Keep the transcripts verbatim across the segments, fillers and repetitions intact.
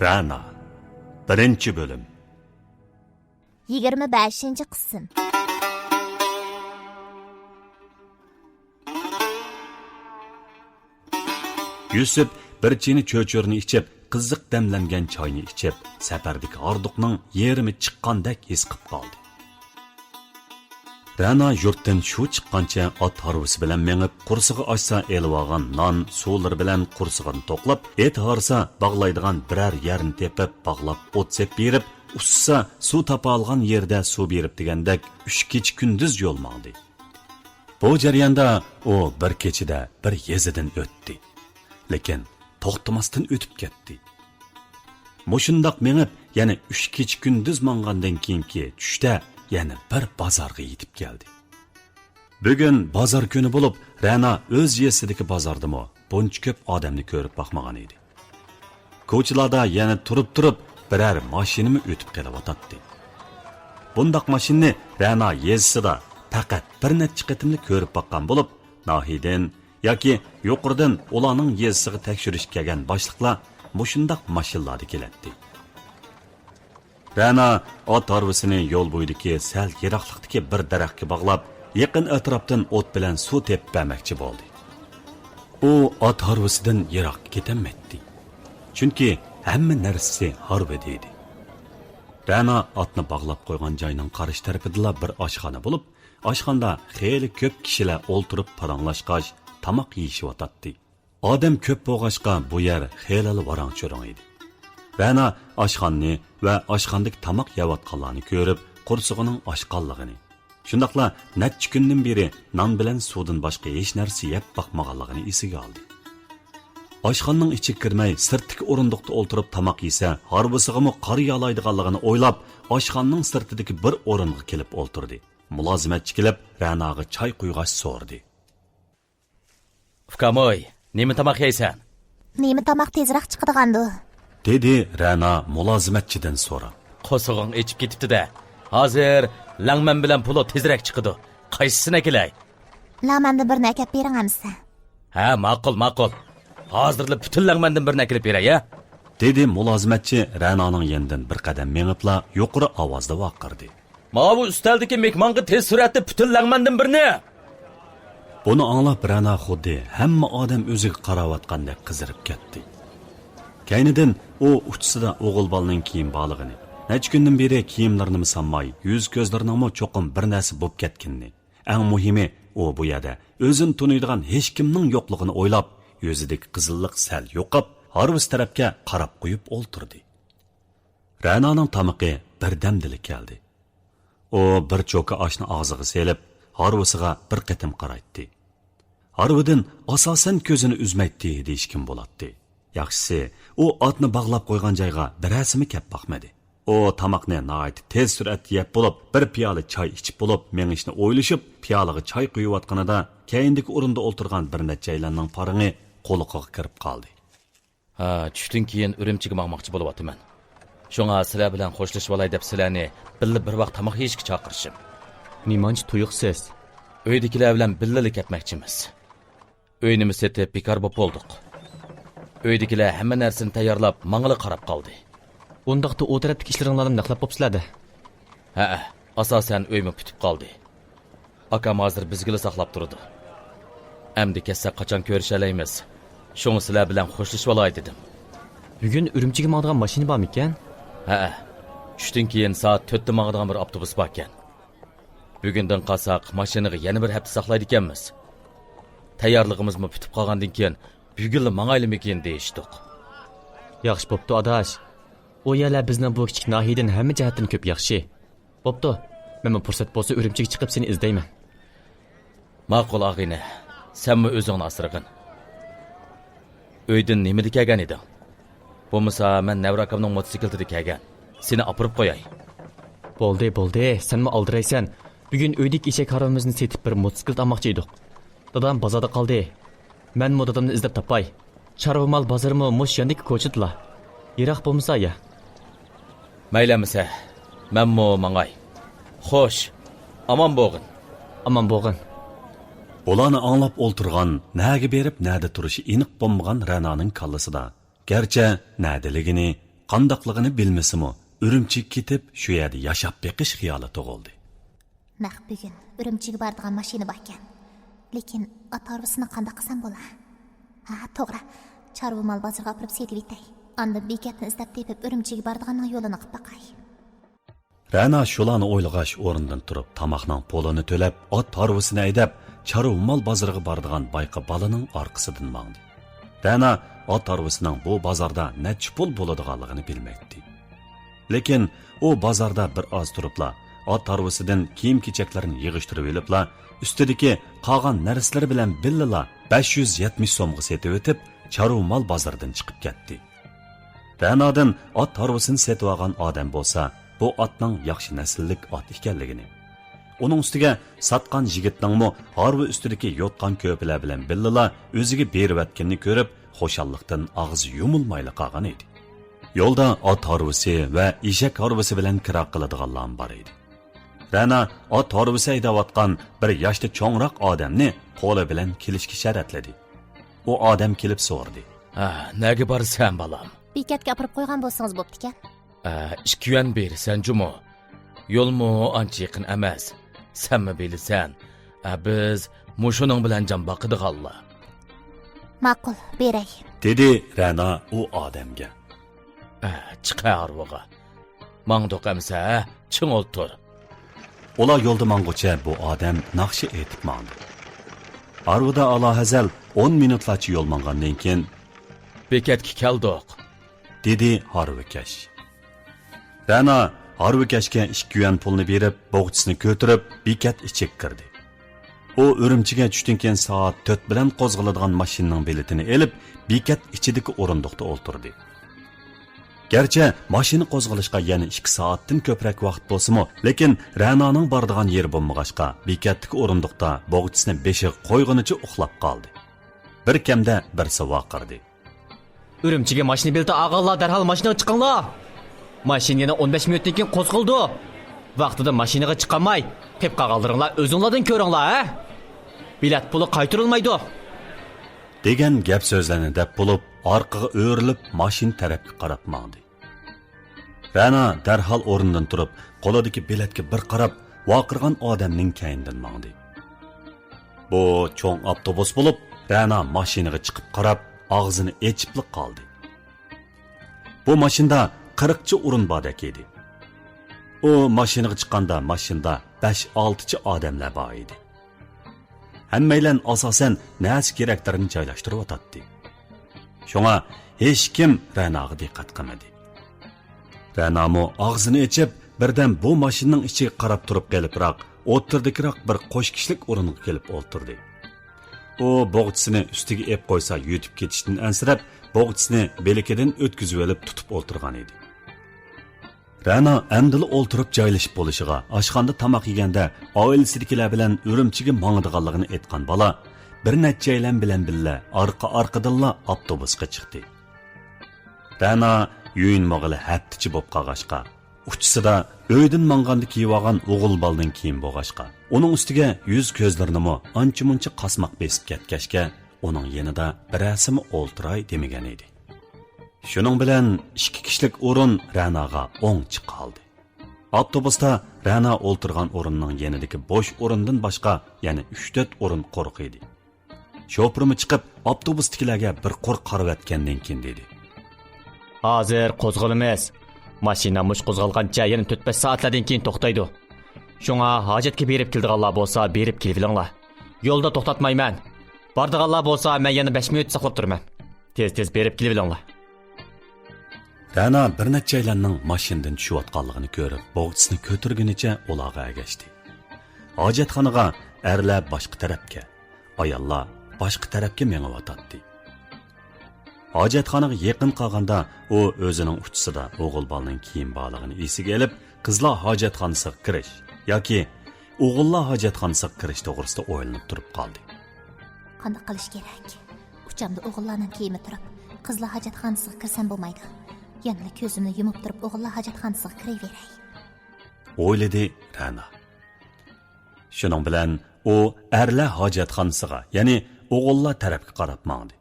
رەنا، بىرىنچى بۆلۈم. يىگىرمە بەشىنچى قىسىم. يۈسۈپ بىر چىنە چۆچۈرىنى ئىچىپ، قىزىق دەملەنگەن چاينى ئىچىپ، سەپەردىكى ھاردۇقنىڭ يېرىمى چىققاندەك ھېس قىپ قالدى. رەنا يۇرتتىن شۇ چىققانچە ئات ھارۋىسى بىلەن مېڭىپ، قورسىقى ئاچسا ئېلىۋالغان نان، سۇلىرى بىلەن قورسىقىنى توقلاپ، ئېتى ھارسا باغلايدىغان بىرەر يەرنى تېپىپ، باغلاپ ئوت سېپ بېرىپ، ئۇسسىسا سۇ تاپالىغان يېرىدە سۇ بېرىپ دېگەندەك ئۈچ كېچە-كۈندۈز يول ماڭدى. بۇ جەرياندا ئۇ بىر كېچىدە بىر يېزىدىن ئۆتتى. لېكىن توختىماستىن ئۆتۈپ كەتتى. مۇشۇنداق مېڭىپ، يەنە ئۈچ كېچە-كۈندۈز ماڭغاندىن كېيىنكى چۈشتە يەنە بىر بازارغا يېتىپ كەلدى. بۈگۈن بازار كۈنى بولۇپ، رەنا ئۆز يېزىسىدىكى بازاردىمۇ بۇنچە كۆپ ئادەمنى كۆرۈپ باقمىغان ئىدى. كوچىلاردا يەنە تۇرۇپ-تۇرۇپ بىرەر ماشىنىمۇ ئۆتۈپ قېلىۋاتاتتى. بۇنداق ماشىنىنى رەنا يېزىسىدا پەقەت بىر نەچچە قېتىملا كۆرۈپ باققان بولۇپ، ناھىيىدىن ياكى يۇقىرىدىن ئۇلارنىڭ يېزىسىغا تەكشۈرۈشكە كەلگەن باشلىقلار مۇشۇنداق ماشىنىلاردا كېلەتتى. رەنا ئات ھارۋىسىنى يول بويىدىكى سەل يىراقلىقتىكى بىر دەرەخكە باغلاپ، يېقىن ئەتراپتىن ئوت بىلەن سۇ تېپىپ بەرمەكچى بولدى. ئۇ ئات ھارۋىسىدىن يىراققا كېتەلمەيتتى. چۈنكى ھەممە نەرسىسى ھارۋىدا ئىدى. رەنا ئاتنى باغلاپ قويغان جاينىڭ قارشى تەرىپىدىلا بىر ئاشخانا بولۇپ، ئاشخانىدا خېلى كۆپ كىشىلەر ئولتۇرۇپ پاراڭلاشقاچ، تاماق يېيىشىۋاتاتتى. ئادەم كۆپ بولغاچقا، بۇ يەر خېلىلا ۋاراڭ-چۇرۇڭ ئىدى. رەنا ئاشخانىنى ۋە ئاشخانىدىكى تاماق يەۋاتقانلارنى كۆرۈپ، قورسىقىنىڭ ئاچقانلىقىنى، شۇنداقلا نەچچە كۈندىن بېرى نان بىلەن سۇدىن باشقا ھېچ نەرسە يەپ باقمىغانلىقىنى ئېسىگە ئالدى. ئاشخانىنىڭ ئىچىگە كىرمەي، سىرتتىكى ئورۇندۇقتا ئولتۇرۇپ تاماق يېسە، ھارۋىسىغىمۇ قارىيالايدىغانلىقىنى ئويلاپ، ئاشخانىنىڭ سىرتىدىكى بىر ئورۇنغا كېلىپ ئولتۇردى. مۇلازىمەتچى كېلىپ، رەناغا چاي قۇيغاچ سورىدى. ئۇكامۇي، نېمە تاماق يەيسەن؟ نېمە تاماق تېزراق چىقىدىغاندۇ؟ دېدى رەنا مۇلازىمەتچىدىن سوراپ. قورسىقىڭ ئېچىپ كېتىپتۇ-دە. ھازىر لەڭمەن بىلەن پولۇ تېزرەك چىقىدۇ. قايسىسىنى ئەكېلەي؟ لەڭمەندىن بىرنى ئەكەپ بېرىڭ ئەمىسە. ھە، ماقۇل، ماقۇل. ھازىرلا پۈتۈن لەڭمەندىن بىرنى ئەكېلىپ بېرەي، ھە؟ دېدى مۇلازىمەتچى رەنانىڭ يېنىدىن بىر قەدەم مېڭىپلا يۇقىرى ئاۋازدا ۋارقىرىدى. ماۋۇ ئۈستەلدىكى مېھمانغا تېز سۈرئەتتە پۈتۈن لەڭمەندىن بىرنى! بۇنى ئاڭلاپ رەنا خۇددى ھەممە ئادەم ئۆزىگە قاراۋاتقاندەك قىزىرىپ كەتتى. كەينىدىن ئۇ ئۇچىسىدا ئوغۇل بالىنىڭ كىيىم بارلىقىنى، نەچچە كۈندىن بېرى كىيىملىرىنىمۇ سانماي، يۈزى-كۆزلىرىنىڭمۇ چوقۇم بىر نەرسە بوپ كەتكىنىنى، ئەڭ مۇھىمى، ئۇ بۇ يەردە ئۆزىنى تونۇيدىغان ھېچكىمنىڭ يوقلۇقىنى ئويلاپ، يۈزىدىكى قىزىللىق سەل يوقاپ، ھارۋىسى تەرەپكە قاراپ قويۇپ ئولتۇردى. رەنانىڭ تامىقى بىردەمدىلا كەلدى. ئۇ بىر چوكا ئاشنى ئاغزىغا سېلىپ، ھارۋىسىغا بىر قېتىم قارايتتى. ھارۋىدىن ئاساسەن كۆزىنى ئۈزمەيتتى دېيىشكىمۇ بولاتتى. ياخشىسى، ئۇ ئاتنى باغلاپ قويغان جايغا بىرەرسىمۇ كەپ باقمىدى. ئۇ تاماقنى ناھايىتى تېز سۈرئەتتە يەپ بولۇپ، بىر پىيالە چاي ئىچىپ بولۇپ، مېڭىشنى ئويلىشىپ، پىيالىغا چاي قۇيۇۋاتقىنىدا، كەينىدىكى ئورۇندا ئولتۇرغان بىر نەچچەيلەننىڭ پارىڭى قۇلىقىغا كىرىپ قالدى. ھە، چۈشتىن كېيىن ئۈرۈمچىگە ماڭماقچى بولۇۋاتىمەن. شۇڭا سىلەر بىلەن خوشلىشىۋالاي دەپ سىلەرنى بىللە بىر ۋاق تاماق يېيىشكە چاقىرىشىم. نېمانچە تۇيۇقسىز؟ ئۆيدىكىلەر بىلەن بىللىلا كەتمەكچىمىز. ئۆينىمۇ سېتىپ بىكار بوپ بولدۇق. ئۆيدىكىلەر ھەممە نەرسىنى تەييارلاپ ماڭىلا قاراپ قالدى. ئۇنداقتا ئۇ تەرەپتىكى ئىشلىرىڭلارنى نەقلەپ بوپسىلەردە؟ ھەئە، ئاساسەن ئۆيمۇ پۈتۈپ قالدى. ئاكام ھازىر بىزگىلا ساقلاپ تۇرىدۇ. ئەمدى كەتسەك قاچان كۆرۈشەلەيمىز؟ شۇڭا سىلەر بىلەن خوشلىشىۋالاي دېدىم. بۈگۈن ئۈرۈمچىگە ماڭىدىغان ماشىنا بارمىكەن؟ ھەئە، چۈشتىن كېيىن سائەت تۆتتە ماڭىدىغان بىر ئاپتوبۇس باركەن. بۈگۈندىن قالساق ماشىنىغا يەنە بىر ھەپتە ساقلايدىكەنمىز. تەييارلىقىمىزمۇ پۈتۈپ قالغاندىن كېيىن بۈگۈنلا ماڭايلىمىكىن دېيىشتۇق. ياخشى بوپتۇ ئاداش. ئۇ يەرلەر بىزنىڭ بۇ كىچىك ناھىيەدىن ھەممە جەھەتتىن كۆپ ياخشى. بوپتۇ، مەنمۇ پۇرسەت بولسا ئۈرۈمچىگە چىقىپ سېنى ئىزدەيمەن. ماقۇل ئاغىنە، سەنمۇ ئۆزۈڭنى ئاسرىغىن. ئۆيدىن نېمىدە كەلگەن ئىدىڭ؟ بولمىسا مەن نەۋرە ئاكامنىڭ موتوسىكلىتىدا كەلگەن. سېنى ئاپىرىپ قوياي. بولدى، بولدى، سەنمۇ ئالدىرايسەن. بۈگۈن ئۆيدىكى ئېشەك ھارۋىمىزنى سېتىپ بىر موتوسىكلىت ئالماقچى ئىدۇق. دادام بازاردا قالدى. مەنمۇ دادامنى ئىزدەپ تاپاي. چارۋا مال بازىرىمۇ مۇشۇ ياندىكى كوچىدىلا. يىراق بولمىسا يا. مەيلى ئەمىسە، مەنمۇ ماڭاي. خوش، ئامان بولغىن. ئامان بولغىن. بۇلارنى ئاڭلاپ ئولتۇرغان، نەگە بېرىپ نەدە تۇرۇشى ئېنىق بولمىغان رەنانىڭ كاللىسىدا، گەرچە نەدىلىكىنى، قانداقلىقىنى بىلمىسىمۇ، ئۈرۈمچىگە كېتىپ، شۇ يەردە ياشاپ بېقىش خىيالى تۇغۇلدى. نەق بۈگۈن ئۈرۈمچىگە بارىدىغان ماشىنا باركەن. لېكىن ئات ھارۋىسىنى قانداق قىلسام بولا؟ ھا، توغرا. چارۋا مال بازىرىغا ئاپىرىپ سېتىۋېتەي. ئاندىن بېكەتنى ئىزدەپ تېپىپ، ئۈرۈمچىگە بارىدىغاننىڭ يولىنى قىلىپ باقاي. رەنا شۇلارنى ئويلىغاچ ئورنىدىن تۇرۇپ، تاماقنىڭ پۇلىنى تۆلەپ، ئات ھارۋىسىنى ھەيدەپ، چارۋا مال بازىرىغا بارىدىغان بايقى بالىنىڭ ئارقىسىدىن ماڭدى. رەنا ئات ھارۋىسىنىڭ بۇ بازاردا نەچچە پۇل بولىدىغانلىقىنى بىلمەيتتى. لېكىن ئۇ بازاردا بىر ئاز تۇرۇپلا، ئات ھارۋىسىدىن كىيىم-كېچەكلىرىنى يىغىشتۇرۇۋېلىپلا، ئۈستىدىكى قالغان نەرسىلىرى بىلەن بىللىلا بەش يۈز يەتمىش سومغا سېتىۋېتىپ، چارۋا مال بازىرىدىن چىقىپ كەتتى. رەنادىن ئات ھارۋىسىنى سېتىۋالغان ئادەم بولسا، بۇ ئاتنىڭ ياخشى نەسىللىك ئات ئىكەنلىكىنى، ئۇنىڭ ئۈستىگە ساتقان يىگىتنىڭمۇ ھارۋا ئۈستىدىكى يوتقان كۆپىلەر بىلەن بىللىلا ئۆزىگە بېرىۋەتكىنىنى كۆرۈپ، خۇشاللىقتىن ئاغزى يۇمۇلمايلا قالغان ئىدى. يولدا ئات ھارۋىسى ۋە ئېشەك ھارۋىسى بىلەن كىرا قىلىدىغانلارمۇ بار ئىدى. رەنا ئات ھارۋىسى ھەيدەۋاتقان بىر ياشتا چوڭراق ئادەمنى قولى بىلەن كېلىشكە شەرەتلىدى. ئۇ ئادەم كېلىپ سورىدى. ھە، نەگە بارىسەن، بالام؟ بېكەتكە ئاپىرىپ قويغان بولسىڭىز بوپتىكەن. ھە، ئىككى يۈەن بېرىسەن جۇمۇ. يولمۇ ئانچە يېقىن ئەمەس. سەنمۇ بىلىسەن. ھە، بىز مۇشۇنىڭ بىلەن جان باقىدىغانلار. ماقۇل، بېرەي. دېدى رەنا ئۇ ئادەمگە. ھە، چىق ھارۋىغا. ماڭدۇق ئەمسە، ھە؟ چىڭ ئولتۇر. ئۇلار يولدا ماڭغۇچە بۇ ئادەم ناخشا ئېيتىپ ماڭدى. ھارۋىدا ئالاھەزەل ئون مىنۇتلارچە يول ماڭغاندىن كېيىن، بېكەتكە كەلدۇق، دېدى ھارۋىكەش. رەنا ھارۋىكەشكە ئىككى يۈەن پۇلنى بېرىپ، بوغچىسىنى كۆتۈرۈپ، بېكەت ئىچىگە كىردى. ئۇ ئۈرۈمچىگە چۈشتىن كېيىن سائەت تۆت بىلەن قوزغىلىدىغان ماشىنىنىڭ بېلىتىنى ئېلىپ، بېكەت ئىچىدىكى ئورۇندۇقتا ئولتۇردى. گەرچە ماشىنا قوزغىلىشقا يەنە ئىككى سائەتتىن كۆپرەك ۋاقىت بولسىمۇ، لېكىن رەنانىڭ بارىدىغان يېرى بولمىغاچقا، بېكەتتىكى ئورۇندۇقتا بوغچىسىنى بېشىغا قويغىنىچە ئۇخلاپ قالدى. بىر كەمدە بىرسى ۋارقىرىدى. ئۈرۈمچىگە ماشىنا بېلىتى ئالغانلار دەرھال ماشىنىغا چىقىڭلار! ماشىنا يەنە ئون بەش مىنۇتتىن كېيىن قوزغىلىدۇ. ۋاقتىدا ماشىنىغا چىقالماي، قېلىپ قالغانلىرىڭلار ئۆزۈڭلاردىن كۆرۈڭلار، ھە! بېلەت پۇلى قايتۇرۇلمايدۇ! دېگەن گەپ سۆزلەرنى دەپ بولۇپ، ئارقىغا ئۆرۈلۈپ، ماشىنا تەرەپكە قاراپ ماڭدى. رەنا دەرھال ئورنىدىن تۇرۇپ، قولىدىكى بېلەتكە بىر قاراپ، ۋارقىرىغان ئادەمنىڭ كەينىدىن ماڭدى. بۇ چوڭ ئاپتوبۇس بولۇپ، رەنا ماشىنىغا چىقىپ قاراپ، ئاغزىنى ئېچىپلا قالدى. بۇ ماشىنىدا قىرىقچە ئورۇن باردەك ئىدى. ئۇ ماشىنىغا چىققاندا ماشىنىدا بەش-ئالتىچە ئادەملەر بار ئىدى. ھەممەيلەن ئاساسەن نەرسە-كېرەكلىرىنى جايلاشتۇرۇۋاتاتتى. شۇڭا ھېچكىم رەناغا دىققەت قىلمىدى. رەنامۇ ئاغزىنى ئېچىپ، بىردەم بۇ ماشىنىنىڭ ئىچىگە قاراپ تۇرۇپ قېلىپراق، ئوتتۇرىدىكىراق بىر قوش كىشىلىك ئورۇنغا كېلىپ ئولتۇردى. ئۇ بوغچىسىنى ئۈستىگە ئېپ قويسا يۆتۈپ كېتىشتىن ئەنسىرەپ، بوغچىسىنى بىلىكىدىن ئۆتكۈزۈۋېلىپ تۇتۇپ ئولتۇرغان ئىدى. رەنا ئەمدىلا ئولتۇرۇپ جايلىشىپ بولۇشىغا، ئاشخانىدا تاماق يېگەندە ئائىلىسىدىكىلەر بىلەن ئۈرۈمچىگە ماڭىدىغانلىقىنى ئېيتقان بالا بىر نەچچەيلەن بىلەن بىللە ئارقا-ئارقىدىنلا ئاپتوبۇسقا چىقتى. رەنا يۇيۇنمىغىلى ھەپتىچە بوپ قالغاچقا، ئۇچىسىدا ئۆيدىن ماڭغاندا كىيىۋالغان ئوغۇل بالىنىڭ كىيىمى بولغاچقا، ئۇنىڭ ئۈستىگە يۈز-كۆزلىرىنىمۇ ئانچە-مۇنچە قاسماق بېسىپ كەتكەچكە، ئۇنىڭ يېنىدا بىرەرسىمۇ ئولتۇراي دېمىگەن ئىدى. شۇنىڭ بىلەن ئىككى كىشىلىك ئورۇن رەناغا ئوڭ چىقالدى. ئاپتوبۇستا رەنا ئولتۇرغان ئورۇننىڭ يېنىدىكى بوش ئورۇندىن باشقا يەنە ئۈچ-تۆت ئورۇن قۇرۇق ئىدى. شوپۇرمۇ چىقىپ، ئاپتوبۇستىكىلەرگە بىر قۇر قارىۋەتكەندىن كېيىن دېدى. ھازىر قوزغىلىمىز. ماشىنا مۇش قوزغالغانچە يەنە تۆت-بەش سائەتلەردىن كېيىن توختايدۇ. شۇڭا ھاجەتكە بېرىپ كېلىدىغانلار بولسا بېرىپ كېلىۋېلىڭلار. يولدا توختاتمايمەن. بارىدىغانلار بولسا مەن يەنە بەش مىنۇت ساقلاپ تۇرىمەن. تېز-تېز بېرىپ كېلىۋېلىڭلار. رەنا بىر نەچچەيلەننىڭ ماشىنىدىن چۈشۈۋاتقانلىقىنى كۆرۈپ، بوغچىسىنى كۆتۈرگىنىچە ئۇلارغا ئەگەشتى. ھاجەتخانىغا ئەرلەر باشقا تەرەپكە، ئاياللار باشقا تەرەپكە مېڭىۋاتاتتى. ھاجەتخانىغا يېقىن قالغاندا، ئۇ ئۆزىنىڭ ئۇچىسىدا ئوغۇل بالىنىڭ كىيىمى بارلىقىنى ئېسىگە ئېلىپ، قىزلار ھاجەتخانىسىغا كىرىش ياكى ئوغۇللار ھاجەتخانىسىغا كىرىش توغرىسىدا ئويلىنىپ تۇرۇپ قالدى. قانداق قىلىش كېرەك؟ ئۇچامدا ئوغۇللارنىڭ كىيىمى تۇرۇپ، قىزلار ھاجەتخانىسىغا كىرسەم بولمايدۇ. يەنىلا كۆزۈمنى يۇمۇپ تۇرۇپ ئوغۇللار ھاجەتخانىسىغا كىرىۋېرەي. ئويلىدى رەنا. شۇنىڭ بىلەن ئۇ ئەرلەر ھاجەتخانىسىغا، يەنى ئوغۇللار تەرەپكە قاراپ ماڭدى.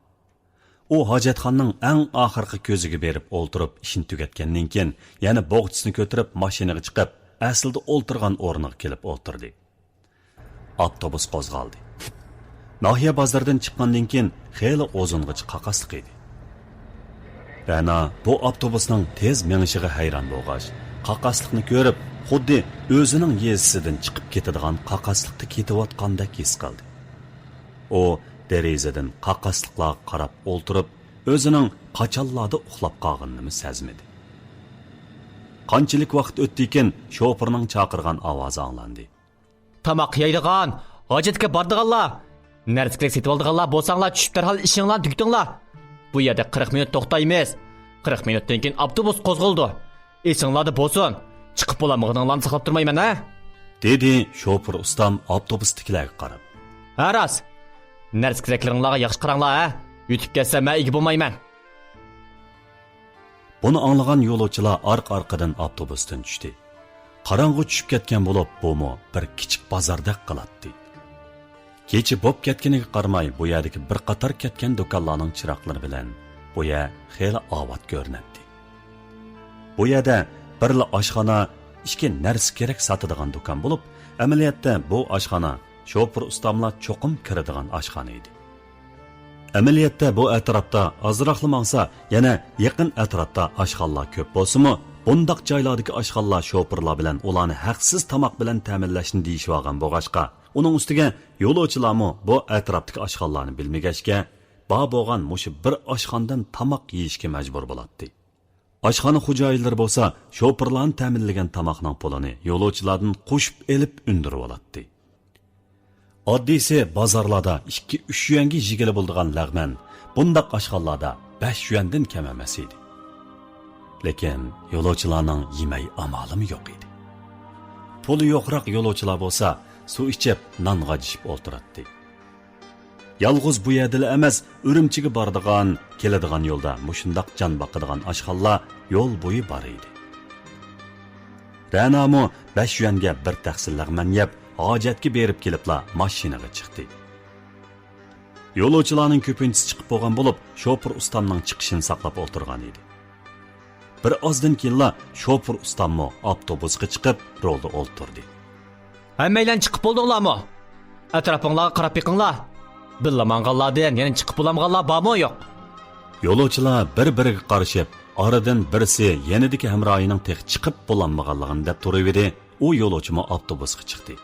ئۇ ھاجەتخانىنىڭ ئەڭ ئاخىرقى كۆزىگە بېرىپ ئولتۇرۇپ، ئىشىنى تۈگەتكەندىن كېيىن، يەنە بوغچىسىنى كۆتۈرۈپ، ماشىنىغا چىقىپ، ئەسلىدە ئولتۇرغان ئورنىغا كېلىپ ئولتۇردى. ئاپتوبۇس قوزغالدى. ناھىيە بازىرىدىن چىققاندىن كېيىن، خېلى ئۇزۇنغىچە قاقاسلىق ئىدى. رەنا بۇ ئاپتوبۇسنىڭ تېز مېڭىشىغا ھەيران بولغاچ، قاقاسلىقنى كۆرۈپ، خۇددى ئۆزىنىڭ يېزىسىدىن چىقىپ كېتىدىغان قاقاسلىقتا كېتىۋاتقاندەك ھېس قىلدى. ئۇ دېرىزىدىن قاقاسلىقلارغا قاراپ ئولتۇرۇپ، ئۆزىنىڭ قاچانلاردا ئۇخلاپ قالغىنىنىمۇ سەزمىدى. قانچىلىك ۋاقىت ئۆتتىكىن، شوپۇرنىڭ چاقىرغان ئاۋازى ئاڭلاندى. تاماق يەيدىغان، ھاجەتكە بارىدىغانلار، نەرسە-كېرەك سېتىۋالىدىغانلار بولساڭلار، چۈشۈپ دەرھال ئىشىڭلارنى تۈگىتىڭلار. بۇ يەردە قىرىق مىنۇت توختايمىز. قىرىق مىنۇتتىن كېيىن ئاپتوبۇس قوزغىلىدۇ. ئېسىڭلاردا بولسۇن، چىقىپ بولالمىغىنىڭلارنى ساقلاپ تۇرمايمەن، ھە؟ دېدى شوپۇر ئۇستام ئاپتوبۇستىكىلەرگە قاراپ. ھە، راست. نەرسە-كېرەكلىرىڭلارغا ياخشى قاراڭلار، ھە؟ يۈتۈپ كەتسەم، مەن ئىگە بولمايمەن. بۇنى ئاڭلىغان يولۇچىلار ئارقا-ئارقىدىن ئاپتوبۇستىن چۈشتى. قاراڭغۇ چۈشۈپ كەتكەن بولۇپ، بۇمۇ بىر كىچىك بازاردەك قىلاتتى. كېچە بوپ كەتكىنىگە قارىماي، بۇ يەردىكى بىر قاتار كەتكەن دۇكانلارنىڭ چىراغلىرى بىلەن بۇ يەر خېلى ئاۋات كۆرۈنەتتى. بۇ يەردە بىرلا ئاشخانا، ئىككى نەرسە-كېرەك ساتىدىغان دۇكان بولۇپ، ئەمەلىيەتتە بۇ ئاشخانا شوپۇر ئۇستاملار چوقۇم كىرىدىغان ئاشخانا ئىدى. ئەمەلىيەتتە بۇ ئەتراپتا ئازراقلا ماڭسا، يەنە يېقىن ئەتراپتا ئاشخانىلار كۆپ بولسىمۇ، بۇنداق جايلاردىكى ئاشخانىلار شوپۇرلار بىلەن ئۇلارنى ھەقسىز تاماق بىلەن تەمىنلەشنى دېيىشىۋالغان بولغاچقا، ئۇنىڭ ئۈستىگە يولۇچىلارمۇ بۇ ئەتراپتىكى ئاشخانىلارنى بىلمىگەچكە، بار بولغان مۇشۇ بىر ئاشخانىدىن تاماق يېيىشكە مەجبۇر بولاتتى. ئاشخانا خوجايىنلىرى بولسا شوپۇرلارنى تەمىنلىگەن تاماقنىڭ پۇلىنى يولۇچىلاردىن قوشۇپ ئېلىپ ئۈندۈرۈۋالاتتى. ئاددىيسى بازارلاردا ئىككى-ئۈچ يۈەنگە يېگىلى بولىدىغان لەغمەن بۇنداق ئاشخانىلاردا بەش يۈەندىن كەم ئەمەس ئىدى. لېكىن يولۇچىلارنىڭ يېمەي ئامالىمۇ يوق ئىدى. پۇلى يوقراق يولۇچىلار بولسا سۇ ئىچىپ، نان غاجىشىپ ئولتۇراتتى. يالغۇز بۇ يەردىلا ئەمەس، ئۈرۈمچىگە بارىدىغان، كېلىدىغان يولدا مۇشۇنداق جان باقىدىغان ئاشخانىلار يول بويى بار ئىدى. رەنامۇ بەش يۈەنگە بىر تەخسە لەغمەن يەپ، ھاجەتكە بېرىپ كېلىپلا ماشىنىغا چىقتى. يولۇچىلارنىڭ كۆپىنچىسى چىقىپ بولغان بولۇپ، شوپۇر ئۇستامنىڭ چىقىشىنى ساقلاپ ئولتۇرغان ئىدى. بىر ئازدىن كېيىنلا شوپۇر ئۇستاممۇ ئاپتوبۇسقا چىقىپ، رولدا ئولتۇردى. ھەممەيلەن چىقىپ بولدۇڭلارمۇ؟ ئەتراپىڭلارغا قاراپ بېقىڭلار. بىللە ماڭغانلاردىن يەنە چىقىپ بولالمىغانلار بارمۇ يوق؟ يولۇچىلار بىر-بىرىگە قارىشىپ، ئارىدىن بىرسى يېنىدىكى ھەمراھىنىڭ تېخى چىقىپ بولالمىغانلىقىنى دەپ تۇرۇۋىدى، ئۇ يولۇچىمۇ ئاپتوبۇسقا چىقتى.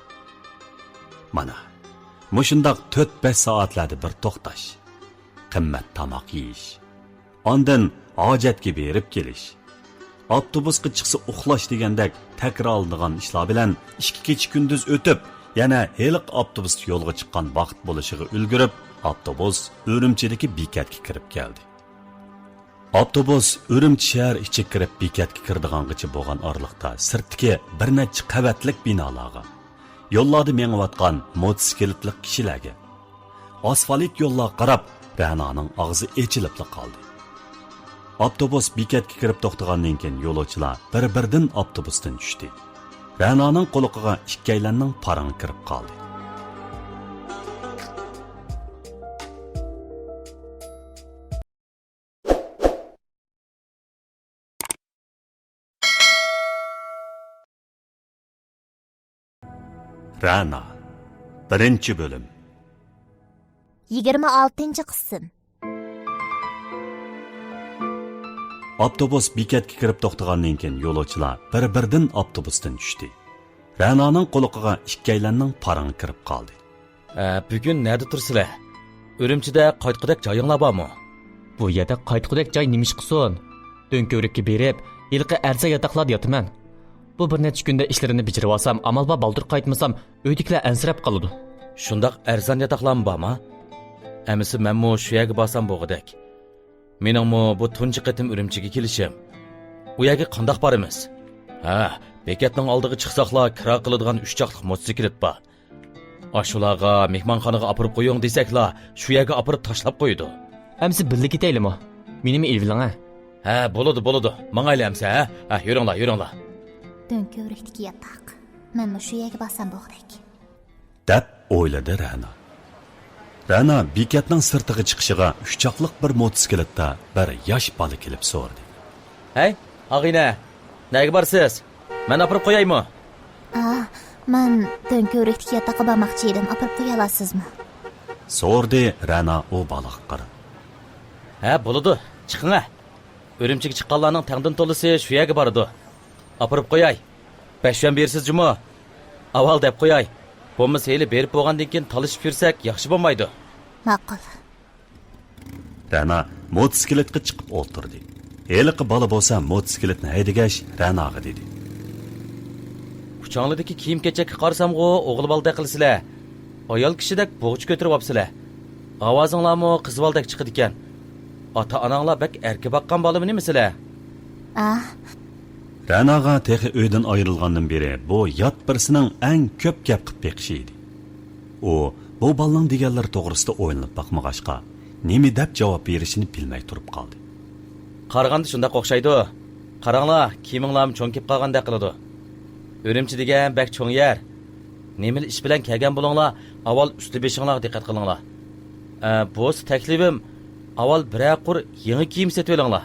مانا، مۇشۇنداق تۆت-بەش سائەتلەردە بىر توختاش، قىممەت تاماق يېيىش، ئاندىن ھاجەتكە بېرىپ كېلىش، ئاپتوبۇسقا چىقسا ئۇخلاش دېگەندەك تەكرارلىنىدىغان ئىشلار بىلەن ئىككى كېچە-كۈندۈز ئۆتۈپ، يەنە ھېلىقى ئاپتوبۇستا يولغا چىققان ۋاقىت بولۇشىغا ئۈلگۈرۈپ، ئاپتوبۇس ئۈرۈمچىدىكى بېكەتكە كىرىپ كەلدى. ئاپتوبۇس ئۈرۈمچى شەھەر ئىچىگە كىرىپ بېكەتكە كىرىدىغانغىچە بولغان ئارىلىقتا سىرتتىكى بىر نەچچە قەۋەتلىك بىنالارغا، يوللاردا مېڭىۋاتقان موتوسىكلىتلىق كىشىلەرگە، ئاسفالت يوللارغا قاراپ رەنانىڭ ئاغزى ئېچىلىپلا قالدى. ئاپتوبۇس بېكەتكە كىرىپ توختىغاندىن كېيىن يولۇچىلار بىر-بىردىن ئاپتوبۇستىن چۈشتى. رەنانىڭ قۇلىقىغا ئىككىيلەننىڭ پارىڭى كىرىپ قالدى. رەنا، بىرىنچى بۆلۈم. يىگىرمە ئالتىنچى قىسىم. ئاپتوبۇس بېكەتكە كىرىپ توختىغاندىن كېيىن يولۇچىلار بىر-بىردىن ئاپتوبۇستىن چۈشتى. رەنانىڭ قۇلىقىغا ئىككىيلەننىڭ پارىڭى كىرىپ قالدى. ئە، بۈگۈن نەدە تۇرىسىلەر؟ ئۈرۈمچىدە قايتقۇدەك جايىڭلار بارمۇ؟ بۇ يەردە قايتقۇدەك جاي نېمىشقىسۇن؟ دۆڭكۆۋرۈككە بېرىپ، ھېلىقى ئەرزان ياتاقلاردا ياتىمەن. بۇ بىر نەچچە كۈندە ئىشلىرىمنى بېجىرىۋالسام، ئامال بار بالدۇر قايتمىسام، ئۆيدىكىلەر ئەنسىرەپ قالىدۇ. شۇنداق ئەرزان ياتاقلارمۇ بارما؟ ئەمىسە مەنمۇ شۇ يەرگە بارسام بولغۇدەك. مېنىڭمۇ بۇ تۇنجى قېتىم ئۈرۈمچىگە كېلىشىم. ئۇ يەرگە قانداق بارىمىز؟ ھە، بېكەتنىڭ ئالدىغا چىقساقلا كىرا قىلىدىغان ئۈچ چاقلىق موتوسىكلىت بار. ئاشۇلارغا مېھمانخانىغا ئاپىرىپ قويۇڭ دېسەكلا، شۇ يەرگە ئاپىرىپ تاشلاپ قويىدۇ. ئەمىسە بىللە كېتەيلىمۇ؟ مېنىمۇ ئېلىۋېلىڭ ھە. ھە، بولىدۇ، بولىدۇ. ماڭايلى ئەمسە، ھە؟ ھە، يۈرۈڭلار، يۈرۈڭلار. دۆڭكۆۋرۈكتىكى ياتاق. مەنمۇ شۇ يەرگە بارسام بولغۇدەك. دەپ ئويلىدى رەنا. رەنا بېكەتنىڭ سىرتىغا چىقىشىغا ئۈچ چاقلىق بىر موتوسىكلىتتا بىر ياش بالا كېلىپ سورىدى. ھەي، ئاغىنە، نەگە بارسىز؟ مەن ئاپىرىپ قويايمۇ؟ ئا، مەن دۆڭكۆۋرۈكتىكى ياتاققا بارماقچى ئىدىم، ئاپىرىپ قويالارسىزمۇ؟ سورىدى رەنا ئۇ بالىغا قاراپ. ھە، بولىدۇ، چىقىڭە. ئۈرۈمچىگە چىققانلارنىڭ تەڭدىن تولىسى شۇ يەرگە بارىدۇ. ئاپىرىپ قوياي. بەش يۈەن بېرىسىز جۇمۇ؟ ئاۋۋال دەپ قوياي. بولمىسا ھېلى بېرىپ بولغاندىن كېيىن تالىشىپ يۈرسەك ياخشى بولمايدۇ. ماقۇل. رەنا موتوسىكلىتقا چىقىپ ئولتۇردى. ھېلىقى بالا بولسا موتوسىكلىتنى ھەيدىگەچ رەناغا دېدى. ئۇچاڭلىدىكى كىيىم-كېچەككە قارىسامغۇ ئوغۇل بالىدەك قىلىسىلەر. ئايال كىشىدەك بوغچا كۆتۈرۈۋاپسىلەر. ئاۋازىڭلارمۇ قىز بالىدەك چىقىدىكەن. ئاتا-ئاناڭلار بەك ئەركە باققان بالىمۇ نېمىسىلەر؟ ئاھ. رەناغا تېخى ئۆيدىن ئايرىلغاندىن بېرى بۇ يات بىرسىنىڭ ئەڭ كۆپ گەپ قىپ بېقىشى ئىدى. ئۇ بۇ بالىنىڭ دېگەنلىرى توغرىسىدا ئويلىنىپ باقمىغاچقا، نېمە دەپ جاۋاب بېرىشىنى بىلمەي تۇرۇپ قالدى. قارىغاندا شۇنداق ئوخشايدۇ. قاراڭلار، كىيىمىڭلارمۇ چوڭ كېلىپ قالغاندەك قىلىدۇ. ئۈرۈمچى دېگەن بەك چوڭ يەر. نېمىلا ئىش بىلەن كەلگەن بولۇڭلار، ئاۋۋال ئۈستى بېشىڭلارغا دىققەت قىلىڭلار. ئە، بولسا تەكلىپىم، ئاۋۋال بىرەر قۇر يېڭى كىيىم سېتىۋېلىڭلار.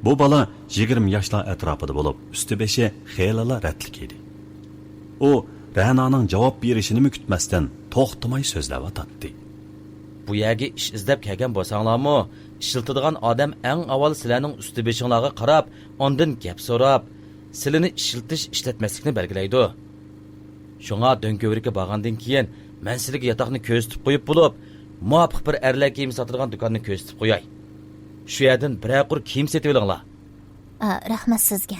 بۇ بالا يىگىرمە ياشلار ئەتراپىدا بولۇپ، ئۈستى بېشى خېلىلا رەتلىك ئىدى. ئۇ رەنانىڭ جاۋاب بېرىشىنىمۇ كۈتمەستىن توختىماي سۆزلەۋاتاتتى. بۇ يەرگە ئىش ئىزدەپ كەلگەن بولساڭلارمۇ، ئىشلىتىدىغان ئادەم ئەڭ ئاۋۋال سىلەرنىڭ ئۈستى بېشىڭلارغا قاراپ، ئاندىن گەپ سوراپ، سىلىنى ئىشلىتىش، ئىشلەتمەسلىكنى بەلگىلەيدۇ. شۇڭا دۆڭكۆۋرۈككە بارغاندىن كېيىن، مەن سىلىگە ياتاقنى كۆرسىتىپ قويۇپ بولۇپ، مۇۋاپىق بىر ئەرلەر كىيىم ساتىدىغان دۇكاننى كۆرسىتىپ قوياي. شۇ يەردىن بىرەر قۇر كىيىم سېتىۋېلىڭلار. ئا، رەھمەت سىزگە.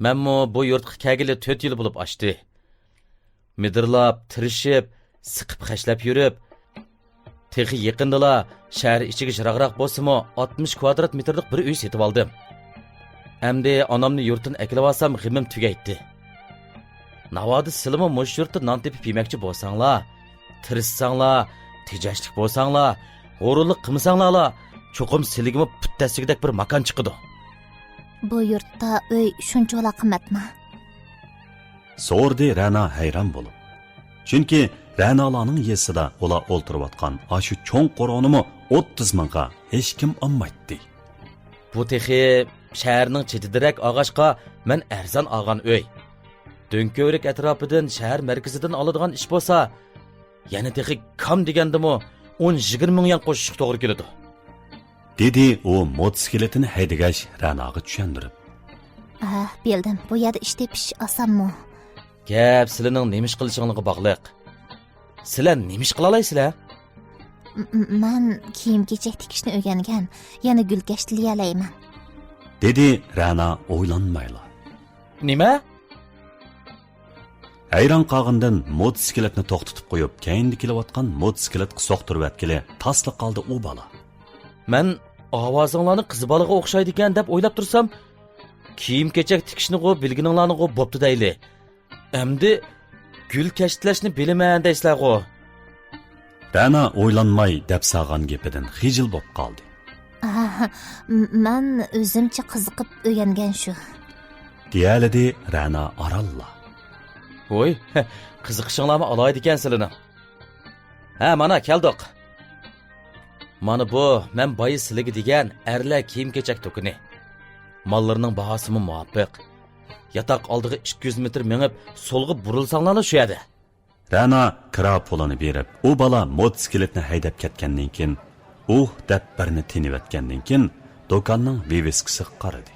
مەنمۇ بۇ يۇرتقا كەلگىلى تۆت يىل بولۇپ ئاشتى. مىدىرلاپ، تىرىشىپ، سىقىپ خەجلەپ يۈرۈپ، تېخى يېقىندىلا شەھەر ئىچىگە يىراقراق بولسىمۇ، ئاتمىش كۋادرات مېتىرلىق بىر ئۆي سېتىۋالدىم. ئەمدى ئانامنى يۇرتتىن ئەكېلىۋالسام، غېمىم تۈگەيتتى. ناۋادا سىلىمۇ مۇشۇ يۇرتتا نان تېپىپ يېمەكچى بولساڭلار، تىرىشساڭلار، تېجەشلىك بولساڭلار، غۇرۇرلۇق قىلمىساڭلارلا، چوقۇم سىلىگىمۇ پۇت تەگسىگۈدەك بىر ماكان چىقىدۇ. بۇ يۇرتتا ئۆي شۇنچىۋالا قىممەتمۇ؟ سورىدى رەنا ھەيران بولۇپ. چۈنكى رەنالارنىڭ يېزىسىدا ئۇلار ئولتۇرۇۋاتقان ئاشۇ چوڭ قورۇنىمۇ ئوتتۇز مىڭغا ھېچكىم ئالمايتتى. بۇ تېخى شەھەرنىڭ چېتىدىرەك ئالغاچقا، مەن ئەرزان ئالغان ئۆي. دۆڭكۆۋرۈك ئەتراپىدىن شەھەر مەركىزىدىن ئالىدىغان ئىش بولسا، يەنە تېخى كام دېگەندىمۇ ئون يىگىرمە مىڭ يۈەن قوشۇشقا توغرا كېلىدۇ. دېدى ئۇ موتوسىكلىتىنى ھەيدىگەچ رەناغا چۈشەندۈرۈپ. ئاھ، بىلدىم، بۇ يەردە ئىش تېپىش ئاسانمۇ؟ گەپ سىلىنىڭ نېمە ئىش قىلىشىڭلارغا باغلىق. سىلەر نېمە ئىش قىلالايسىلەر؟ م-، م-، مەن كىيىم-كېچەك تىكىشنى ئۆگەنگەن، يەنە گۈلكەش تىلىيەلەيمەن. دېدى رەنا ئويلانمايلا. نېمە؟ ھەيران قالغىنىدىن موتوسىكلىتنى توختىتىپ قويۇپ، كەينىدە كېلىۋاتقان موتوسىكلىتقا سوقتۇرۇۋەتكىلى تاسلا قالدى ئۇ بالا. مەن ئاۋازىڭلارنى قىز بالىغا ئوخشايدىكەن دەپ ئويلاپ تۇرسام، كىيىم-كېچەك تىكىشنىغۇ بىلگىنىڭلارنىغۇ بوپتۇ دەيلى. ئەمدى گۈلكەش تىلەشنى بىلىمەن دەيسىلەرغۇ؟ رەنا ئويلانماي دەپ سالغان گېپىدىن خىجىل بولۇپ قالدى. ئاھ، م-، مەن ئۆزۈمچە قىزىقىپ ئۆگەنگەن شۇ. دېيەلىدى رەنا ئارانلا. ۋوي، قىزىقىشىڭلارمۇ ئالاھىدىكەن سىلىنىڭ. ھە، مانا كەلدۇق. مانا بۇ مەن بايا سىلىگە دېگەن ئەرلەر كىيىم-كېچەك دۇكىنى. ماللىرىنىڭ باھاسىمۇ مۇۋاپىق. ياتاق ئالدىغا ئىككى يۈز مېتىر مېڭىپ، سولغا بۇرۇلساڭلارلا شۇ يەردە. رەنا كىرا پۇلىنى بېرىپ، ئۇ بالا موتوسىكلىتنى ھەيدەپ كەتكەندىن كېيىن، ئۇھ دەپ بىرنى تىنىۋەتكەندىن كېيىن، دۇكاننىڭ ۋىۋىسكىسىغا قارىدى.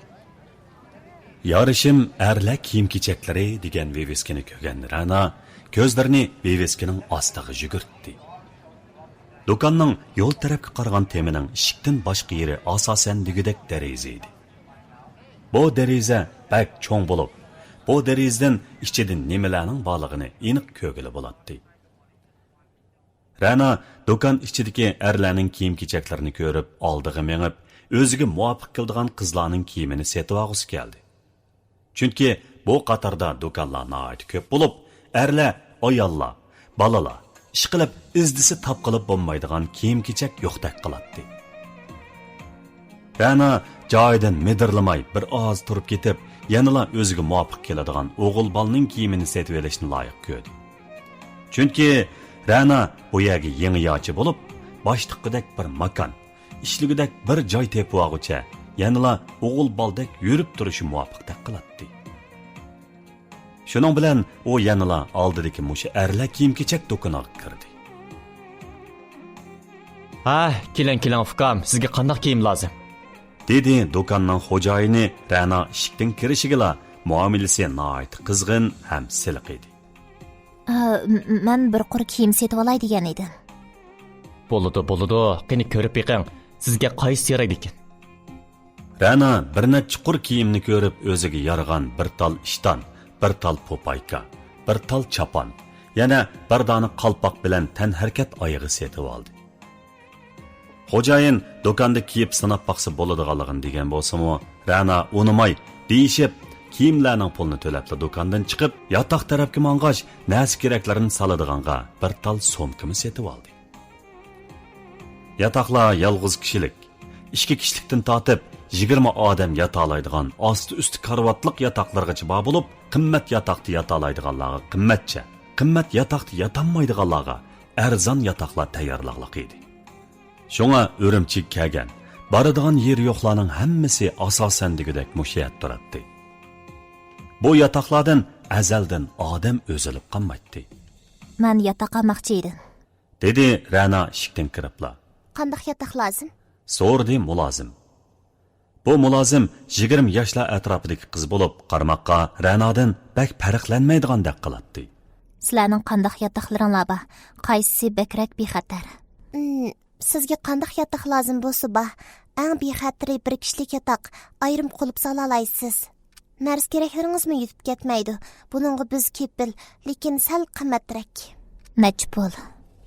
يارىشىم ئەرلەر كىيىم-كېچەكلىرى دېگەن ۋىۋىسكىنى كۆرگەن رەنا كۆزلىرىنى ۋىۋىسكىنىڭ ئاستىغا يۈگۈرتتى. دۇكاننىڭ يول تەرەپكە قارىغان تېمىنىڭ ئىشىكتىن باشقا يېرى ئاساسەن دېگۈدەك دېرىزە ئىدى. بۇ دېرىزە بەك چوڭ بولۇپ، بۇ دېرىزىدىن ئىچىدە نېمىلەرنىڭ بارلىقىنى ئېنىق كۆرگىلى بولاتتى. رەنا دۇكان ئىچىدىكى ئەرلەرنىڭ كىيىم-كېچەكلىرىنى كۆرۈپ، ئالدىغا مېڭىپ، ئۆزىگە مۇۋاپىق كېلىدىغان قىزلارنىڭ كىيىمىنى سېتىۋالغۇسى كەلدى. چۈنكى بۇ قاتاردا دۇكانلار ناھايىتى كۆپ بولۇپ، ئەرلەر، ئاياللار، بالىلار، ئىشقىلىپ ئىزدىسە تاپقىلى بولمايدىغان كىيىم-كېچەك يوقتەك قىلاتتى. رەنا جايىدىن مىدىرلىماي بىر ئاز تۇرۇپ كېتىپ، يەنىلا ئۆزىگە مۇۋاپىق كېلىدىغان ئوغۇل بالىنىڭ كىيىمىنى سېتىۋېلىشنى لايىق كۆردى. چۈنكى رەنا بۇ يەرگە يېڭى ياچى بولۇپ، باشلىققىدەك بىر ماكان، ئىشلىگۈدەك بىر جاي تېپىۋالغۇچە، يەنىلا ئوغۇل بالىدەك يۈرۈپ تۇرۇشى مۇۋاپىقتەك قىلاتتى. شۇنىڭ بىلەن ئۇ يەنىلا ئالدىدىكى مۇشۇ ئەرلەر كىيىم-كېچەك دۇكىنىغا كىردى. ھە، كېلىڭ، كېلىڭ، ئۇكام، سىزگە قانداق كىيىم لازىم؟ دېدى دۇكاننىڭ خوجايىنى رەنا ئىشىكتىن كىرىشىگىلا، مۇئامىلىسى ناھايىتى قىزغىن ھەم سىلىق ئىدى. ئا، م-، مەن بىر قۇر كىيىم سېتىۋالاي دېگەن ئىدىم. بولىدۇ، بولىدۇ، قېنى كۆرۈپ بېقىڭ، سىزگە قايسىسى يارايدىكىن؟ رەنا بىر نەچچە قۇر كىيىمنى كۆرۈپ، ئۆزىگە يارىغان بىر تال ئىشتان، بىر تال پوپايكا، بىر تال چاپان، يەنە بىر دانە قالپاق بىلەن تەنھەرىكەت ئايىغى سېتىۋالدى. خوجايىن دۇكاندا كىيىپ سىناپ باقسا بولىدىغانلىقىنى دېگەن بولسىمۇ، رەنا ئۇنىماي، دېيىشىپ، كىيىملەرنىڭ پۇلىنى تۆلەپلا دۇكاندىن چىقىپ، ياتاق تەرەپكە ماڭغاچ، نەرسە-كېرەكلىرىنى سالىدىغانغا بىر تال سومكىمۇ سېتىۋالدى. ياتاقلار يالغۇز كىشىلىك، ئىككى كىشىلىكتىن تارتىپ يىگىرمە ئادەم ياتالايدىغان ئاستى-ئۈستى كارىۋاتلىق ياتاقلارغىچە بار بولۇپ، قىممەت ياتاقتا ياتالايدىغانلارغا قىممەتچە، قىممەت ياتاقتا ياتالمايدىغانلارغا ئەرزان ياتاقلار تەييارلىقلىق ئىدى. شۇڭا ئۈرۈمچىگە كەلگەن، بارىدىغان يېرى يوقلارنىڭ ھەممىسى ئاساسەن دېگۈدەك مۇشۇ يەردە تۇراتتى. بۇ ياتاقلاردىن ئەزەلدىن ئادەم ئۈزۈلۈپ قالمايتتى. مەن ياتاق ئالماقچى ئىدىم. دېدى رەنا ئىشىكتىن كىرىپلا. قانداق ياتاق لازىم؟ سورىدى مۇلازىم. بۇ مۇلازىم يىگىرمە ياشلار ئەتراپىدىكى قىز بولۇپ، قارىماققا رەنادىن بەك پەرقلەنمەيدىغاندەك قىلاتتى. سىلەرنىڭ قانداق ياتاقلىرىڭلار بار؟ قايسىسى بەكرەك بىخەتەر؟ ئىم، سىزگە قانداق ياتاق لازىم بولسا بار، ئەڭ بىخەتىرى بىر كىشىلىك ياتاق، ئايرىم قۇلۇپ سالالايسىز. نەرسە-كېرەكلىرىڭىزمۇ يۈتۈپ كەتمەيدۇ. بۇنىڭغا بىز كېپىل، لېكىن سەل قىممەترەك. نەچچە پۇل؟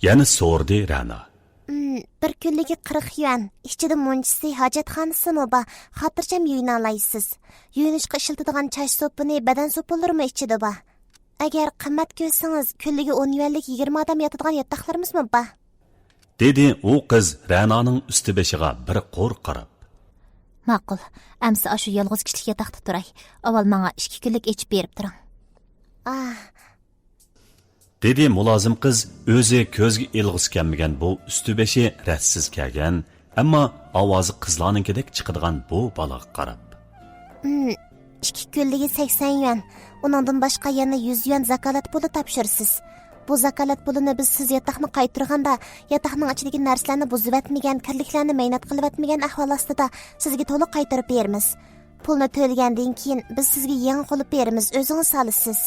يەنە سورىدى رەنا. ئىم، بىر كۈنلۈكى قىرىق يۈەن، ئىچىدە مۇنچىسى، ھاجەتخانىسىمۇ بار، خاتىرجەم يۇيۇنالايسىز. يۇيۇنۇشقا ئىشلىتىدىغان چاچ سوپۇنى، بەدەن سوپۇنلىرىمۇ ئىچىدە بار. ئەگەر قىممەت كۆرسىڭىز، كۈنلۈكى ئون يۈەنلىك يىگىرمە ئادەم ياتىدىغان ياتاقلىرىمىزمۇ بار. دېدى ئۇ قىز رەنانىڭ ئۈستى بېشىغا بىر قۇر قاراپ. ماقۇل، ئەمسە ئاشۇ يالغۇز كىشىلىك ياتاقتا تۇراي. ئاۋۋال ماڭا ئىككى كۈنلۈك ئېچىپ بېرىپ تۇرۇڭ. ئاھ. دېدى مۇلازىم قىز ئۆزى كۆزگە ئىلغۇسى كەلمىگەن بۇ ئۈستى بېشى رەتسىز كەلگەن، ئەمما ئاۋازى قىزلارنىڭكىدەك چىقىدىغان بۇ بالىغا قاراپ. ئىم، ئىككى كۈنلۈكى سەكسەن يۈەن. ئۇنىڭدىن باشقا يەنە يۈز يۈەن زاكالەت پۇلى تاپشۇرىسىز. بۇ زاكالەت پۇلىنى بىز سىز ياتاقنى قايتۇرغاندا، ياتاقنىڭ ئىچىدىكى نەرسىلەرنى بۇزۇۋەتمىگەن، كىرلىكلەرنى مەينەت قىلىۋەتمىگەن ئەھۋال ئاستىدا سىزگە تولۇق قايتۇرۇپ بېرىمىز. پۇلنى تۆلىگەندىن كېيىن، بىز سىزگە يېڭى قۇلۇپ بېرىمىز، ئۆزىڭىز سالىسىز.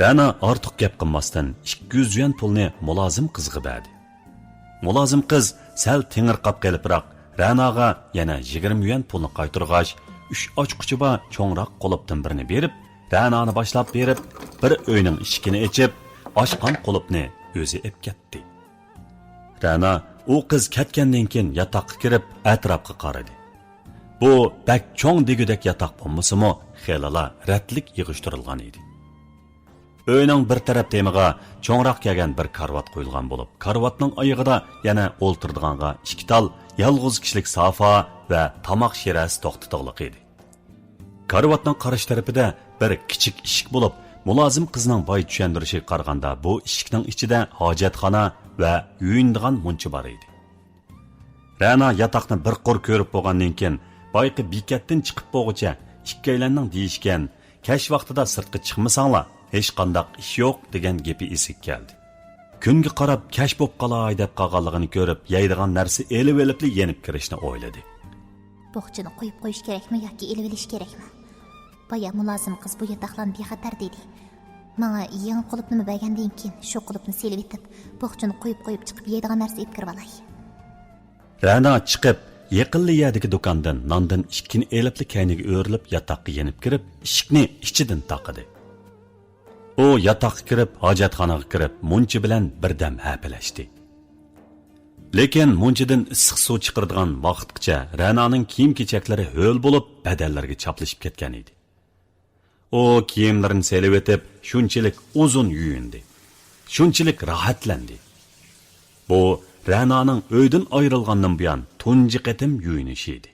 رەنا ئارتۇق گەپ قىلماستىن، ئىككى يۈز يۈەن پۇلنى مۇلازىم قىزغا بەردى. مۇلازىم قىز سەل تېڭىرقاپ قېلىپراق، رەناغا يەنە يىگىرمە يۈەن پۇلنى قايتۇرغاچ، ئۈچ ئاچقۇچى بار چوڭراق قۇلۇپتىن بىرنى بېرىپ، رەنانى باشلاپ بېرىپ، بىر ئۆينىڭ ئىشىكىنى ئېچىپ، ئاچقان قۇلۇپنى ئۆزى ئېلىپ كەتتى. رەنا ئۇ قىز كەتكەندىن كېيىن ياتاققا كىرىپ، ئەتراپقا قارىدى. بۇ بەك چوڭ دېگۈدەك ياتاق بولمىسىمۇ، خېلىلا رەتلىك يىغىشتۇرۇلغان ئىدى. ئۆينىڭ بىر تەرەپ تېمىغا چوڭراق كەلگەن بىر كارىۋات قويۇلغان بولۇپ، كارىۋاتنىڭ ئايىغىدا يەنە ئولتۇرىدىغانغا ئىككى تال يالغۇز كىشىلىك سافا ۋە تاماق شىرەسى توختىتىغلىق ئىدى. كارىۋاتنىڭ قارشى تەرىپىدە بىر كىچىك ئىشىك بولۇپ، مۇلازىم قىزنىڭ بايا چۈشەندۈرۈشىگە قارىغاندا، بۇ ئىشىكنىڭ ئىچىدە ھاجەتخانا ۋە يۇيۇنىدىغان مۇنچا بار ئىدى. رەنا ياتاقنى بىر قۇر كۆرۈپ بولغاندىن كېيىن، بايىقى بېكەتتىن چىقىپ بولغۇچە ئىككىيلەننىڭ دېيىشكەن، كەچ ۋاقتىدا سىرتقا چىقمىساڭلار، ھېچقانداق ئىش يوق، دېگەن گېپى ئېسىگە كەلدى. كۈنگە قاراپ كەچ بوپ قالاي دەپ قالغانلىقىنى كۆرۈپ، يەيدىغان نەرسە ئېلىۋېلىپلا يېنىپ كىرىشنى ئويلىدى. بوخچىنى قويۇپ قويۇش كېرەكمۇ ياكى ئېلىۋېلىش كېرەكمۇ؟ بايا مۇلازىم قىز بۇ ياتاقلارنى بىخەتەر دېدى. ماڭا يېڭى قۇلۇپنىمۇ بەرگەندىن كېيىن، شۇ قۇلۇپنى سېلىۋېتىپ، بوخچىنى قويۇپ قويۇپ چىقىپ يەيدىغان نەرسە ئېلىپ كىرىۋالاي. رەنا چىقىپ، يېقىنلا يەردىكى دۇكاندىن ناندىن ئىككىنى ئېلىپلا كەينىگە ئۆرۈلۈپ، ياتاققا يېنىپ كىرىپ، ئىشىكنى ئىچىدىن تاقىدى. ئۇ ياتاققا كىرىپ، ھاجەتخانىغا كىرىپ، مۇنچا بىلەن بىردەم ھەپىلەشتى. لېكىن مۇنچىدىن ئىسسىق سۇ چىقىرىدىغان ۋاقىتقىچە رەنانىڭ كىيىم-كېچەكلىرى ھۆل بولۇپ، بەدەنلىرىگە چاپلىشىپ كەتكەن ئىدى. ئۇ كىيىملىرىنى سېلىۋېتىپ، شۇنچىلىك ئۇزۇن يۇيۇندى، شۇنچىلىك راھەتلەندى. بۇ رەنانىڭ ئۆيدىن ئايرىلغاندىن بۇيان تۇنجى قېتىم يۇيۇنۇشى ئىدى.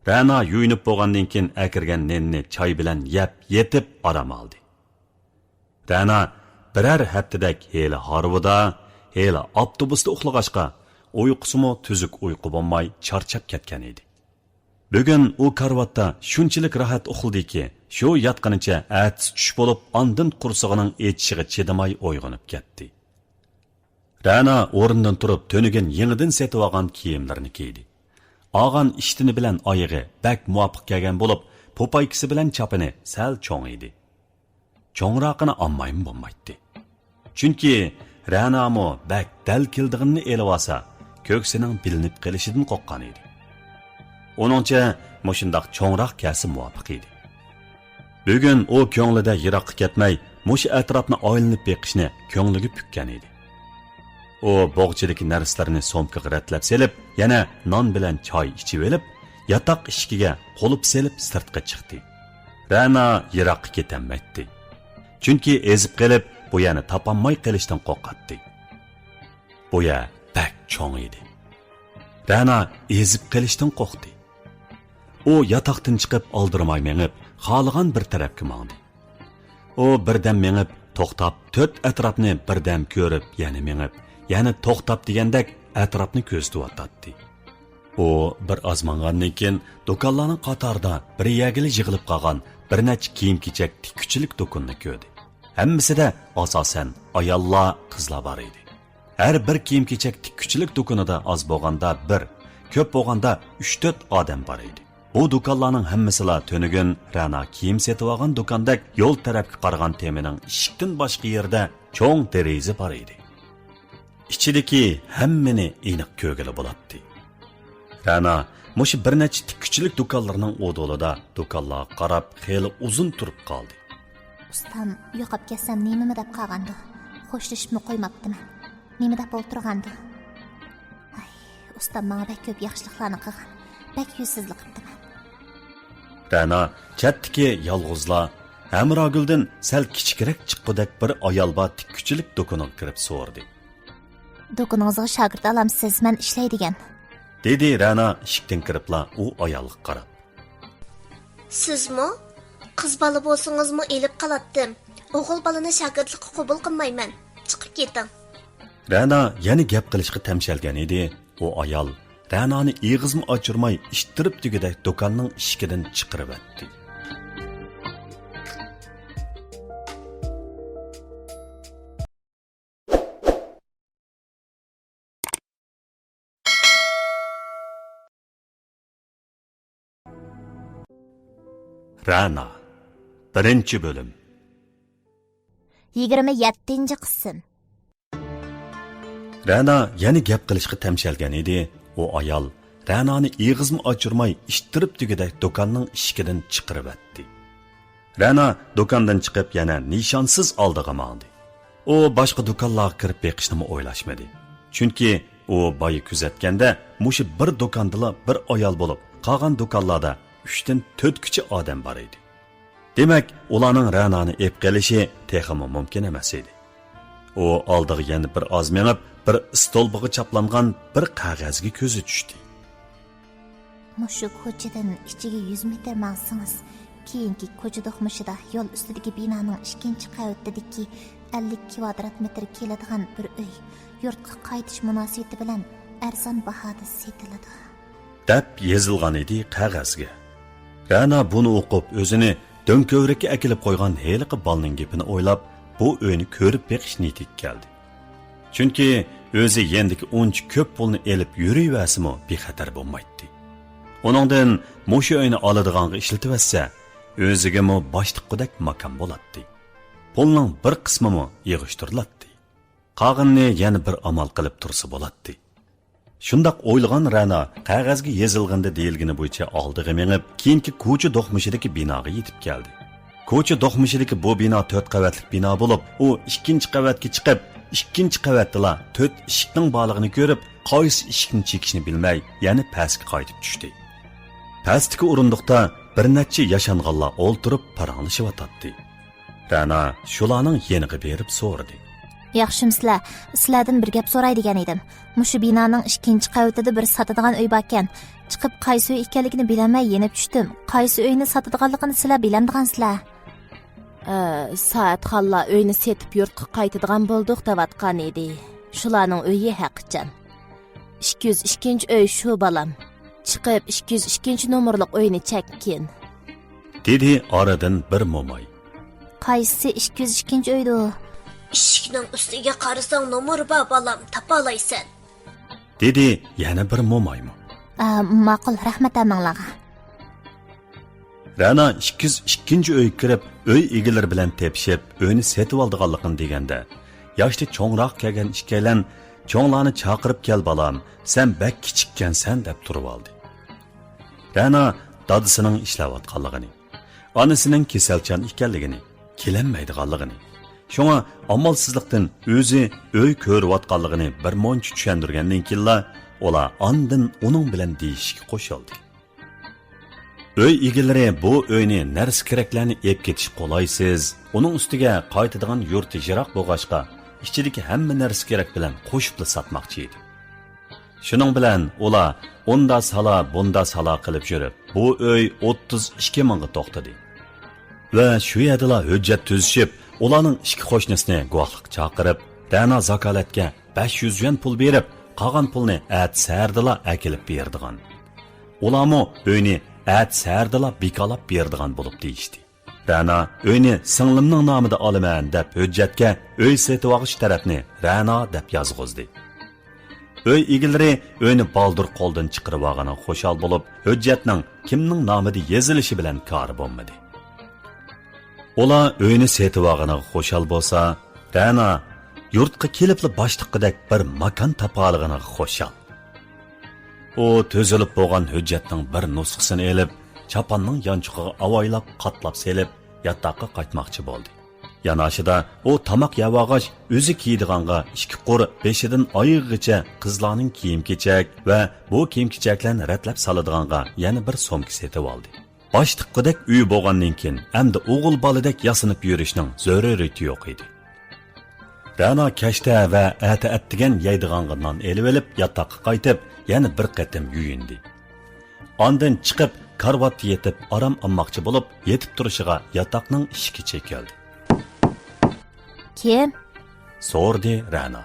رەنا يۇيۇنۇپ بولغاندىن كېيىن، ئەكىرگەن نېنىنى چاي بىلەن يەپ، يېتىپ ئارام ئالدى. رەنا بىرەر ھەپتىدەك ھېلى ھارۋىدا، ھېلى ئاپتوبۇستا ئۇخلىغاچقا، ئۇيقۇسىمۇ تۈزۈك ئۇيقۇ بولماي چارچاپ كەتكەن ئىدى. بۈگۈن ئۇ كارىۋاتتا شۇنچىلىك راھەت ئۇخلىدىكى، شۇ ياتقىنىچە ئەتىسى چۈش بولۇپ، ئاندىن قورسىقىنىڭ ئېچىشىغا چىدىماي ئويغىنىپ كەتتى. رەنا ئورنىدىن تۇرۇپ، تۈنۈگۈن يېڭىدىن سېتىۋالغان كىيىملىرىنى كىيدى. ئالغان ئىشتىنى بىلەن ئايىغى بەك مۇۋاپىق كەلگەن بولۇپ، پوپايكىسى بىلەن چاپىنى سەل چوڭ ئىدى. چوڭراقىنى ئالمايمۇ بولمايتتى. چۈنكى رەنامۇ بەك دەل كېلىدىغىنىنى ئېلىۋالسا، كۆكسىنىڭ بىلىنىپ قېلىشىدىن قورققان ئىدى. ئۇنىڭچە، مۇشۇنداق چوڭراق كەلسە مۇۋاپىق ئىدى. بۈگۈن ئۇ كۆڭلىدە يىراققا كەتمەي، مۇشۇ ئەتراپنى ئايلىنىپ بېقىشنى كۆڭلىگە پۈككەن ئىدى. ئۇ بوغچىدىكى نەرسىلىرىنى سومكىغا رەتلەپ سېلىپ، يەنە نان بىلەن چاي ئىچىۋېلىپ، ياتاق ئىشىكىگە قۇلۇپ سېلىپ سىرتقا چىقتى. رەنا يىراققا كېتەلمەيتتى. چۈنكى ئېزىپ قېلىپ، بۇ يەرنى تاپالماي قېلىشتىن قورقاتتى. بۇ يەر بەك چوڭ ئىدى. رەنا ئېزىپ قېلىشتىن قورقتى. ئۇ ياتاقتىن چىقىپ، ئالدىرىماي مېڭىپ، خالىغان بىر تەرەپكە ماڭدى. ئۇ بىردەم مېڭىپ، توختاپ، تۆت ئەتراپنى بىردەم كۆرۈپ، يەنە مېڭىپ، يەنە توختاپ دېگەندەك ئەتراپنى كۆزىتىۋاتاتتى. ئۇ بىر ئاز ماڭغاندىن كېيىن، دۇكانلارنىڭ قاتارىدا بىر يەرگىلا يىغىلىپ قالغان بىر نەچچە كىيىم-كېچەك تىككۈچىلىك دۇكىنىنى كۆردى. ھەممىسىدە ئاساسەن ئاياللار، قىزلار بار ئىدى. ھەر بىر كىيىم-كېچەك تىككۈچىلىك دۇكىنىدا ئاز بولغاندا بىر، كۆپ بولغاندا ئۈچ-تۆت ئادەم بار ئىدى. بۇ دۇكانلارنىڭ ھەممىسىلا تۈنۈگۈن رەنا كىيىم سېتىۋالغان دۇكاندەك يول تەرەپكە قارىغان تېمىنىڭ ئىشىكتىن باشقا يېرىدە چوڭ دېرىزە بار ئىدى. ئىچىدىكى ھەممىنى ئېنىق كۆرگىلى بولاتتى. رەنا مۇشۇ بىر نەچچە تىككۈچىلىك دۇكانلىرىنىڭ ئۇدۇلىدا دۇكانلارغا قاراپ خېلى ئۇزۇن تۇرۇپ قالدى. ئۇستام يوقاپ كەتسەم نېمىمۇ دەپ قالغاندۇ؟ خوشلىشىپمۇ قويماپتىمەن. نېمە دەپ ئولتۇرغاندۇ؟ ھاي، ئۇستام ماڭا بەك كۆپ ياخشىلىقلارنى قىلغان. بەك يۈزسىزلىك قىپتىمەن. رەنا چەتتىكى يالغۇزلا، ھەمراگۈلدىن سەل كىچىكرەك چىققۇدەك بىر ئايال بار تىككۈچىلىك دۇكىنىغا كىرىپ سورىدى. دۇكىنىڭىزغا شاگىرت ئالامسىز؟ مەن ئىشلەيدىگەن. دېدى رەنا ئىشىكتىن كىرىپلا ئۇ ئايالغا قاراپ. سىزمۇ؟ قىز بالا بولسىڭىزمۇ ئېلىپ قالاتتىم. ئوغۇل بالىنى شاگىرتلىققا قوبۇل قىلمايمەن. چىقىپ كېتىڭ. رەنا يەنە گەپ قىلىشقا تەمشەلگەن ئىدى، ئۇ ئايال رەنانى ئېغىزمۇ ئاچۇرماي ئىتتىرىپ دېگۈدەك دۇكاننىڭ ئىشىكىدىن چىقىرىۋەتتى. رەنا، بىرىنچى بۆلۈم. يىگىرمە يەتتىنچى قىسىم. رەنا يەنە گەپ قىلىشقا تەمشەلگەن ئىدى، ئۇ ئايال رەنانى ئېغىزمۇ ئاچۇرماي ئىتتىرىپ دېگۈدەك دۇكاننىڭ ئىشىكىدىن چىقىرىۋەتتى. رەنا دۇكاندىن چىقىپ يەنە نىشانسىز ئالدىغا ماڭدى. ئۇ باشقا دۇكانلارغا كىرىپ بېقىشنىمۇ ئويلاشمىدى. چۈنكى ئۇ بايا كۆزەتكەندە مۇشۇ بىر دۇكاندىلا بىر ئايال بولۇپ، قالغان دۇكانلاردا ئۈچتىن تۆتكىچە ئادەم بار ئىدى. دېمەك، ئۇلارنىڭ رەنانى ئېپ قېلىشى تېخىمۇ مۇمكىن ئەمەس ئىدى. ئۇ ئالدىغا يەنە بىر ئاز مېڭىپ، بىر ئىستولپىغا چاپلانغان بىر قەغەزگە كۆزى چۈشتى. مۇشۇ كوچىدىن ئىچىگە يۈز مېتىر ماڭسىڭىز، كېيىنكى كوچا دوقمۇشىدا يول ئۈستىدىكى بىنانىڭ ئىككىنچى قەۋىتىدىكى ئەللىك كىۋادرات مېتىر كېلىدىغان بىر ئۆي، يۇرتقا قايتىش مۇناسىۋىتى بىلەن ئەرزان باھادا سېتىلىدۇ، دەپ يېزىلغان ئىدى قەغەزگە. رەنا بۇنى ئوقۇپ، ئۆزىنى دۆڭكۆۋرۈككە ئەكېلىپ قويغان ھېلىقى بالىنىڭ گېپىنى ئويلاپ، بۇ ئۆينى كۆرۈپ بېقىش نىيىتىگە كەلدى. چۈنكى ئۆزى يېنىدىكى ئۇنچە كۆپ پۇلنى ئېلىپ يۈرۈۋەرسىمۇ بىخەتەر بولمايتتى. ئۇنىڭدىن مۇشۇ ئۆينى ئالىدىغانغا ئىشلىتىۋەتسە، ئۆزىگىمۇ باش تىققۇدەك ماكان بولاتتى. پۇلنىڭ بىر قىسمىمۇ يىغىشتۇرۇلاتتى. قالغىنىنى يەنە بىر ئامال قىلىپ تۇرسا بولاتتى. شۇنداق ئويلىغان رەنا قەغەزگە يېزىلغىنىدا دېيىلگىنى بويىچە ئالدىغا مېڭىپ، كېيىنكى كوچا دوقمۇشىدىكى بىناغا يېتىپ كەلدى. كوچا دوقمۇشىدىكى بۇ بىنا تۆت قەۋەتلىك بىنا بولۇپ، ئۇ ئىككىنچى قەۋەتكە چىقىپ، ئىككىنچى قەۋەتتىلا تۆت ئىشىكنىڭ بارلىقىنى كۆرۈپ، قايسى ئىشىكنى چېكىشنى بىلمەي، يەنە پەسكە قايتىپ چۈشتى. پەستىكى ئورۇندۇقتا بىر نەچچە ياشانغانلار ئولتۇرۇپ پاراڭلىشىۋاتاتتى. رەنا شۇلارنىڭ يېنىغا بېرىپ سورىدى. ياخشىمۇسىلەر؟ سىلەردىن بىر گەپ سوراي دېگەن ئىدىم. مۇشۇ بىنانىڭ ئىككىنچى قەۋىتىدە بىر ساتىدىغان ئۆي باركەن. چىقىپ قايسى ئۆي ئىكەنلىكىنى بىلەلمەي يېنىپ چۈشتۈم. قايسى ئۆينى ساتىدىغانلىقىنى سىلەر بىلەمدىغانسىلەر؟ ئە، سائەتخانلار ئۆينى سېتىپ يۇرتقا قايتىدىغان بولدۇق دەۋاتقان ئىدى. شۇلارنىڭ ئۆيى ھەقىچان. ئىككى يۈز ئىككىنچى ئۆي شۇ، بالام. چىقىپ ئىككى يۈز ئىككىنچى نومۇرلۇق ئۆينى چەككىن. دېدى ئارىدىن بىر موماي. قايسىسى ئىككى يۈز ئىككىنچى ئۆيدۇ؟ ئىشىكنىڭ ئۈستىگە قارىساڭ نومۇر بار، بالام، تاپالايسەن. دېدى يەنە بىر مومايمۇ. ئا، ماقۇل، رەھمەت ھەممىڭلارغا. رەنا ئىككى يۈز ئىككىنچى ئۆيگە كىرىپ، ئۆي ئىگىلىرى بىلەن تېپىشىپ، ئۆينى سېتىۋالىدىغانلىقىنى دېگەندە، ياشتا چوڭراق كەلگەن ئىككىيلەن، «چوڭلارنى چاقىرىپ كەل، بالام، سەن بەك كىچىككەنسەن» دەپ تۇرۇۋالدى. رەنا دادىسىنىڭ ئىشلەۋاتقانلىقىنى، ئانىسىنىڭ كېسەلچان ئىكەنلىكىنى، كېلەلمەيدىغانلىقىنى، شۇڭا ئامالسىزلىقتىن ئۆزى ئۆي كۆرۈۋاتقانلىقىنى بىر مۇنچە چۈشەندۈرگەندىن كېيىنلا، ئۇلار ئاندىن ئۇنىڭ بىلەن دېيىشىشكە قوشۇلدى. ئۆي ئىگىلىرى بۇ ئۆينى نەرسە-كېرەكلەرنى ئېلىپ كېتىشكە قولايسىز، ئۇنىڭ ئۈستىگە قايتىدىغان يۇرتى يىراق بولغاچقا، ئىچىدىكى ھەممە نەرسە-كېرەك بىلەن قوشۇپلا ساتماقچى ئىدى. شۇنىڭ بىلەن ئۇلار ئۇندا سالا، بۇندا سالا قىلىپ يۈرۈپ، بۇ ئۆي ئوتتۇز ئىككى مىڭغا توختىدى. ۋە شۇ يەردىلا ھۆججەت تۈزۈشۈپ، ئۇلارنىڭ ئىككى قوشنىسىنى گۇۋاھلىققا چاقىرىپ، رەنا زاكالەتكە بەش يۈز يۈەن پۇل بېرىپ، قالغان پۇلنى ئەتە سەھەردىلا ئەكېلىپ بېرىدىغان. ئۇلارمۇ ئۆينى ئەتە سەھەردىلا بىكارلاپ بېرىدىغان بولۇپ دېيىشتى. رەنا ئۆينى سىڭلىمنىڭ نامىدا ئالىمەن دەپ ھۆججەتكە ئۆي سېتىۋالغۇچى تەرەپنى رەنا دەپ يازغۇزدى. ئۆي ئىگىلىرى ئۆينى بالدۇر قولدىن چىقىرىۋالغىنىغا خۇشال بولۇپ، ھۆججەتنىڭ كىمنىڭ نامىدا يېزىلىشى بىلەن كارى بولمىدى. ئۇلار ئۆينى سېتىۋالغىنىغا خۇشال بولسا، رەنا يۇرتقا كېلىپلا باشلىققىدەك بىر ماكان تاپالىغىنىغا خۇشال. ئۇ تۈزۈلۈپ بولغان ھۆججەتنىڭ بىر نۇسخىسىنى ئېلىپ، چاپاننىڭ يانچۇقىغا ئاۋايلاپ قاتلاپ سېلىپ، ياتاققا قايتماقچى بولدى. ياناشىدا ئۇ تاماق يەۋالغاچ، ئۆزى كىيىدىغانغا ئىككى قۇر بېشىدىن ئايىغىغىچە قىزلارنىڭ كىيىم-كېچەك ۋە بۇ كىيىم-كېچەكلەرنى رەتلەپ سالىدىغانغا يەنە بىر سومكا سېتىۋالدى. باشلىققىدەك ئۆيى بولغاندىن كېيىن، ئەمدى ئوغۇل بالىدەك ياسىنىپ يۈرۈشنىڭ زۆرۈرىيىتى يوق ئىدى. رەنا كەچتە ۋە ئەتە ئەتىگەن يەيدىغانغا نان ئېلىۋېلىپ، ياتاققا قايتىپ، يەنە بىر قېتىم يۇيۇندى. ئاندىن چىقىپ، كارىۋاتتا يېتىپ، ئارام ئالماقچى بولۇپ، يېتىپ تۇرۇشىغا ياتاقنىڭ ئىشىكى چېكىلدى. كىم؟ سورىدى رەنا.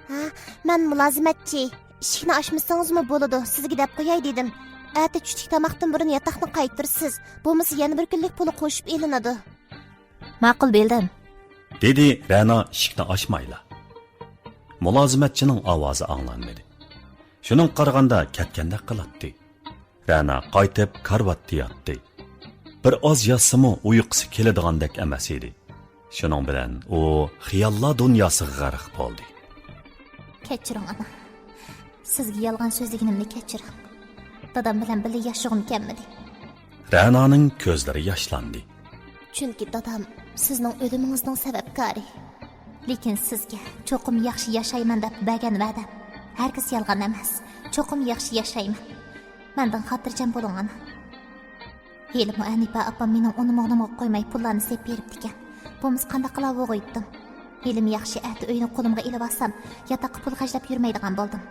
ھە، مەن مۇلازىمەتچى. ئىشىكنى ئاچمىسىڭىزمۇ بولىدۇ، سىزگە دەپ قوياي دېدىم. ئەتە چۈشلۈك تاماقتىن بۇرۇن ياتاقنى قايتۇرىسىز. بولمىسا يەنە بىر كۈنلۈك پۇلى قوشۇپ ئېلىنىدۇ. ماقۇل، بىلدىم. دېدى رەنا ئىشىكنى ئاچمايلا. مۇلازىمەتچىنىڭ ئاۋازى ئاڭلانمىدى. شۇنىڭغا قارىغاندا كەتكەندەك قىلاتتى. رەنا قايتىپ كارىۋاتتا ياتتى. بىر ئاز ياتسىمۇ ئۇيقۇسى كېلىدىغاندەك ئەمەس ئىدى. شۇنىڭ بىلەن ئۇ خىياللار دۇنياسىغا غەرق بولدى. كەچۈرۈڭ، ئانا. سىزگە يالغان سۆزلىگىنىمنى كەچۈرۈڭ. دادام بىلەن بىللە ياشىغۇم كەلمىدى. رەنانىڭ كۆزلىرى ياشلاندى. چۈنكى دادام سىزنىڭ ئۆلۈمىڭىزنىڭ سەۋەبكارى. لېكىن سىزگە چوقۇم ياخشى ياشايمەن دەپ بەرگەن ۋەدەم ھەرگىز يالغان ئەمەس. چوقۇم ياخشى ياشايمەن. مەندىن خاتىرجەم بولۇڭ، ئانا. ھېلىمۇ ئەنىپە ئاپام مېنىڭ ئۇنىمۇغىنىمغا قويماي پۇللارنى سېلىپ بېرىپتىكەن. بولمىسا قانداق قىلاۋۇغۇيتتۇم؟ ھېلىمۇ ياخشى ئەتە ئۆينى قولۇمغا ئېلىۋالسام، ياتاققا پۇل خەجلەپ يۈرمەيدىغان بولدۇم.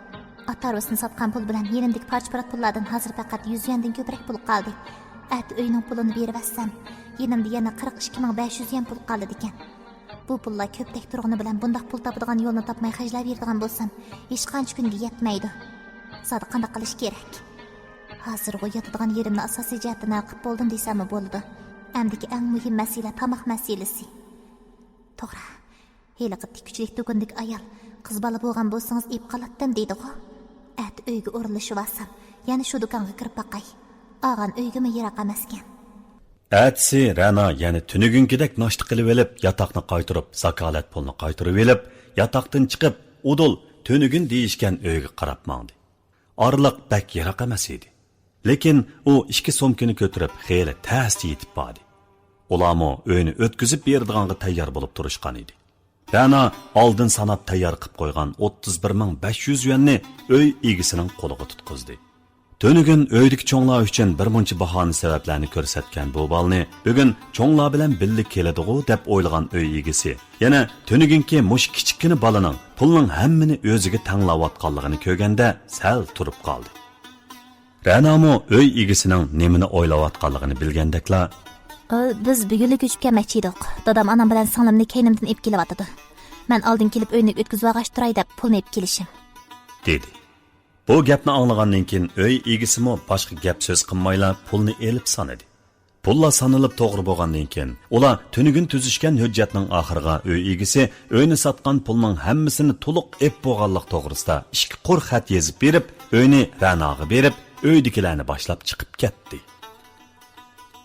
ئات ھارۋىسىنى ساتقان پۇل بىلەن يېنىمدىكى پارچە-پۇرات پۇللاردىن ھازىر پەقەت يۈز يۈەندىن كۆپرەك پۇل قالدى. ئەتە ئۆينىڭ پۇلىنى بېرىۋەتسەم، يېنىمدا يەنە قىرىق ئىككى مىڭ بەش يۈز يۈەن پۇل قالىدىكەن. بۇ پۇللار كۆپتەك تۇرغىنى بىلەن بۇنداق پۇل تاپىدىغان يولنى تاپماي خەجلەۋېرىدىغان بولسام، ھېچقانچە كۈنگە يەتمەيدۇ. زادى قانداق قىلىش كېرەك؟ ھازىرغۇ ياتىدىغان يېرىمنى ئاساسىي جەھەتتىن ھەل قىلىپ بولدۇم دېسەممۇ بولىدۇ. ئەمدىكى ئەڭ مۇھىم مەسىلە تاماق مەسىلىسى. توغرا. ھېلىقى تىككۈچىلىك دۇكىنىدىكى ئايال، «قىز بالا بولغان بولسىڭىز ئېلىپ قالاتتىم» دېدىغۇ. ئەتە ئۆيگە ئورۇنلىشىۋالسام، يەنە شۇ دۇكانغا كىرىپ باقاي. ئالغان ئۆيگىمۇ يىراق ئەمەسكەن. ئەتىسى رەنا يەنە تۈنۈگۈنكىدەك ناشتا قىلىۋېلىپ، ياتاقنى قايتۇرۇپ، زاكالەت پۇلنى قايتۇرۇۋېلىپ، ياتاقتىن چىقىپ، ئۇدۇل تۈنۈگۈن دېيىشكەن ئۆيگە قاراپ ماڭدى. ئارىلىق بەك يىراق ئەمەس ئىدى. لېكىن ئۇ ئىككى سومكىنى كۆتۈرۈپ، خېلى تەستە يېتىپ باردى. ئۇلارمۇ ئۆينى ئۆتكۈزۈپ بېرىدىغانغا تەييار بولۇپ تۇرۇشقان ئىدى. رەنا ئالدىن ساناپ تەييار قىلىپ قويغان ئوتتۇز بىر مىڭ بەش يۈز يۈەننى ئۆي ئىگىسىنىڭ قولىغا تۇتقۇزدى. تۈنۈگۈن ئۆيدىكى چوڭلار ئۈچۈن بىر مۇنچە باھانە سەۋەبلەرنى كۆرسەتكەن بۇ بالىنى بۈگۈن چوڭلار بىلەن بىللە كېلىدىغۇ دەپ ئويلىغان ئۆي ئىگىسى يەنە تۈنۈگۈنكى مۇشۇ كىچىككىنە بالىنىڭ پۇلنىڭ ھەممىنى ئۆزىگە تەڭلەۋاتقانلىقىنى كۆرگەندە سەل تۇرۇپ قالدى. رەنامۇ ئۆي ئىگىسىنىڭ نېمىنى ئويلاۋاتقانلىقىنى بىلگەندەكلا، ئە، بىز بۈگۈنلا كۆچۈپ كەلمەكچى ئىدۇق. دادام ئانام بىلەن سىڭلىمنى كەينىمدىن ئېلىپ كېلىۋاتىدۇ. مەن ئالدىن كېلىپ ئۆينى ئۆتكۈزۈۋالغاچ تۇراي دەپ پۇلنى ئېلىپ كېلىشىم. دېدى. بۇ گەپنى ئاڭلىغاندىن كېيىن ئۆي ئىگىسىمۇ باشقا گەپ سۆز قىلمايلا پۇلنى ئېلىپ سانىدى. پۇللار سانىلىپ توغرا بولغاندىن كېيىن، ئۇلار تۈنۈگۈن تۈزۈشكەن ھۆججەتنىڭ ئاخىرىغا ئۆي ئىگىسى ئۆينى ساتقان پۇلنىڭ ھەممىسىنى تولۇق ئېپ بولغانلىق توغرىسىدا ئىككى قۇر خەت يېزىپ بېرىپ، ئۆينى رەناغا بېرىپ، ئۆيدىكىلەرنى باشلاپ چىقىپ كەتتى.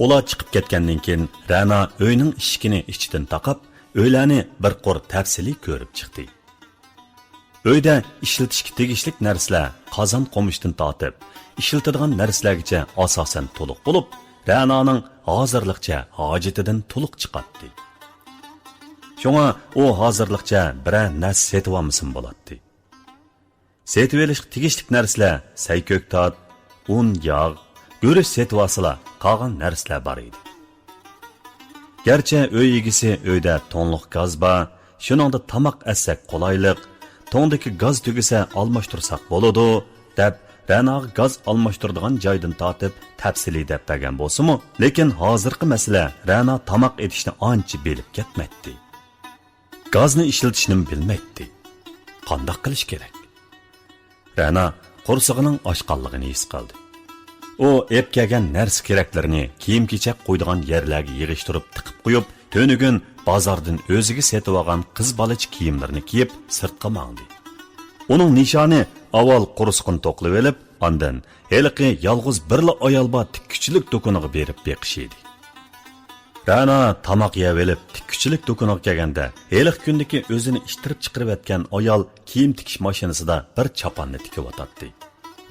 ئۇلار چىقىپ كەتكەندىن كېيىن، رەنا ئۆينىڭ ئىشىكىنى ئىچىدىن تاقاپ، ئۆيلەرنى بىر قۇر تەپسىلىي كۆرۈپ چىقتى. ئۆيدە ئىشلىتىشكە تېگىشلىك نەرسىلەر قازان قومۇشتىن تارتىپ، ئىشلىتىدىغان نەرسىلەرگىچە ئاساسەن تولۇق بولۇپ، رەنانىڭ ھازىرلىقچە ھاجىتىدىن تولۇق چىقاتتى. شۇڭا ئۇ ھازىرلىقچە بىرەر نەرسە سېتىۋالمىسىمۇ بولاتتى. سېتىۋېلىشقا تېگىشلىك نەرسىلەر سەي كۆكتات، ئۇن، ياغ، گۈرۈچ سېتىۋالسىلا، قالغان نەرسىلەر بار ئىدى. گەرچە ئۆي ئىگىسى ئۆيدە تۇڭلۇق گاز بار، شۇنىڭدا تاماق ئەتسەك قولايلىق، تۇڭدىكى گاز تۈگىسە ئالماشتۇرساق بولىدۇ، دەپ، رەناغا گاز ئالماشتۇرىدىغان جايدىن تارتىپ تەپسىلىي دەپ بەرگەن بولسىمۇ، لېكىن ھازىرقى مەسىلە رەنا تاماق ئېتىشنى ئانچە بىلىپ كەتمەيتتى. گازنى ئىشلىتىشنىمۇ بىلمەيتتى. قانداق قىلىش كېرەك؟ رەنا قورسىقىنىڭ ئاچقانلىقىنى ھېس قىلدى. ئۇ ئېپ كەلگەن نەرسە-كېرەكلىرىنى كىيىم-كېچەك قويىدىغان يەرلەرگە يىغىشتۇرۇپ تىقىپ قويۇپ، تۈنۈگۈن بازاردىن ئۆزىگە سېتىۋالغان قىز بالىچە كىيىملىرىنى كىيىپ سىرتقا ماڭدى. ئۇنىڭ نىشانى ئاۋۋال قورسىقىنى توقلىۋېلىپ، ئاندىن ھېلىقى يالغۇز بىرلا ئايال بار تىككۈچىلىك دۇكىنىغا بېرىپ بېقىش ئىدى. رەنا تاماق يەۋېلىپ تىككۈچىلىك دۇكىنىغا كەلگەندە، ھېلىقى كۈندىكى ئۆزىنى ئىتتىرىپ چىقىرىۋەتكەن ئايال كىيىم تىكىش ماشىنىسىدا بىر چاپاننى تىكىۋاتاتتى.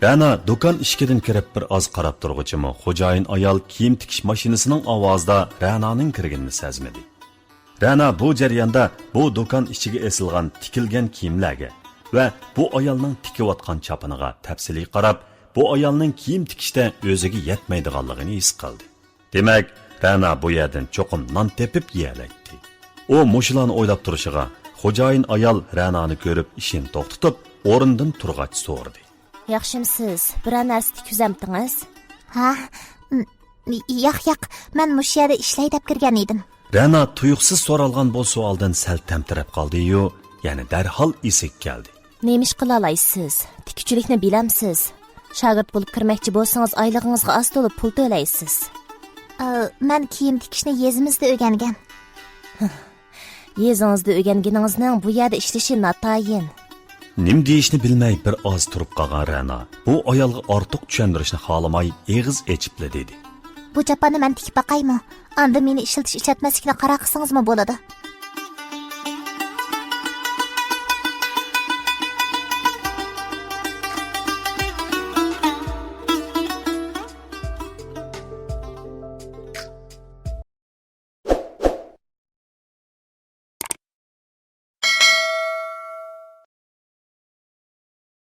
رەنا دۇكان ئىشىكىدىن كىرىپ بىر ئاز قاراپ تۇرغۇچىمۇ، خوجايىن ئايال كىيىم تىكىش ماشىنىسىنىڭ ئاۋازىدا رەنانىڭ كىرگىنىنى سەزمىدى. رەنا بۇ جەرياندا بۇ دۇكان ئىچىگە ئېسىلغان تىكىلگەن كىيىملەرگە ۋە بۇ ئايالنىڭ تىكىۋاتقان چاپىنىغا تەپسىلىي قاراپ، بۇ ئايالنىڭ كىيىم تىكىشتە ئۆزىگە يەتمەيدىغانلىقىنى ھېس قىلدى. دېمەك، رەنا بۇ يەردىن چوقۇم نان تېپىپ يېيەلەيتتى. ئۇ مۇشۇلارنى ئويلاپ تۇرۇشىغا، خوجايىن ئايال رەنانى كۆرۈپ ئىشىنى توختىتىپ، ئورنىدىن تۇرغاچ سورىدى. ياخشىمسىز؟ بىرەر نەرسە تىككۈزەمتىڭىز؟ ھە؟ م، ياق، ياق، مەن مۇشۇ يەردە ئىشلەي دەپ كىرگەن ئىدىم. رەنا تۇيۇقسىز سورالغان بۇ سوئالدىن سەل تەمتىرەپ قالدى-يۇ، يەنە دەرھال ئېسىگە كەلدى. نېمە ئىش قىلالايسىز؟ تىككۈچىلىكنى بىلەمسىز؟ شاگىرت بولۇپ كىرمەكچى بولسىڭىز، ئايلىقىڭىزغا ئاز تولا پۇل تۆلەيسىز. ئا، مەن كىيىم تىكىشنى يېزىمىزدا ئۆگەنگەن. يېزىڭىزدا ئۆگەنگىنىڭىزنىڭ بۇ يەردە ئىشلىشى ناتايىن. نېمە دېيىشنى بىلمەي بىر ئاز تۇرۇپ قالغان رەنا بۇ ئايالغا ئارتۇق چۈشەندۈرۈشنى خالىماي ئېغىز ئېچىپلا دېدى. بۇ چاپاننى مەن تىكىپ باقايمۇ؟ ئاندىن مېنى ئىشلىتىش ئىشلەتمەسلىكنى قارار قىلسىڭىزمۇ بولىدۇ.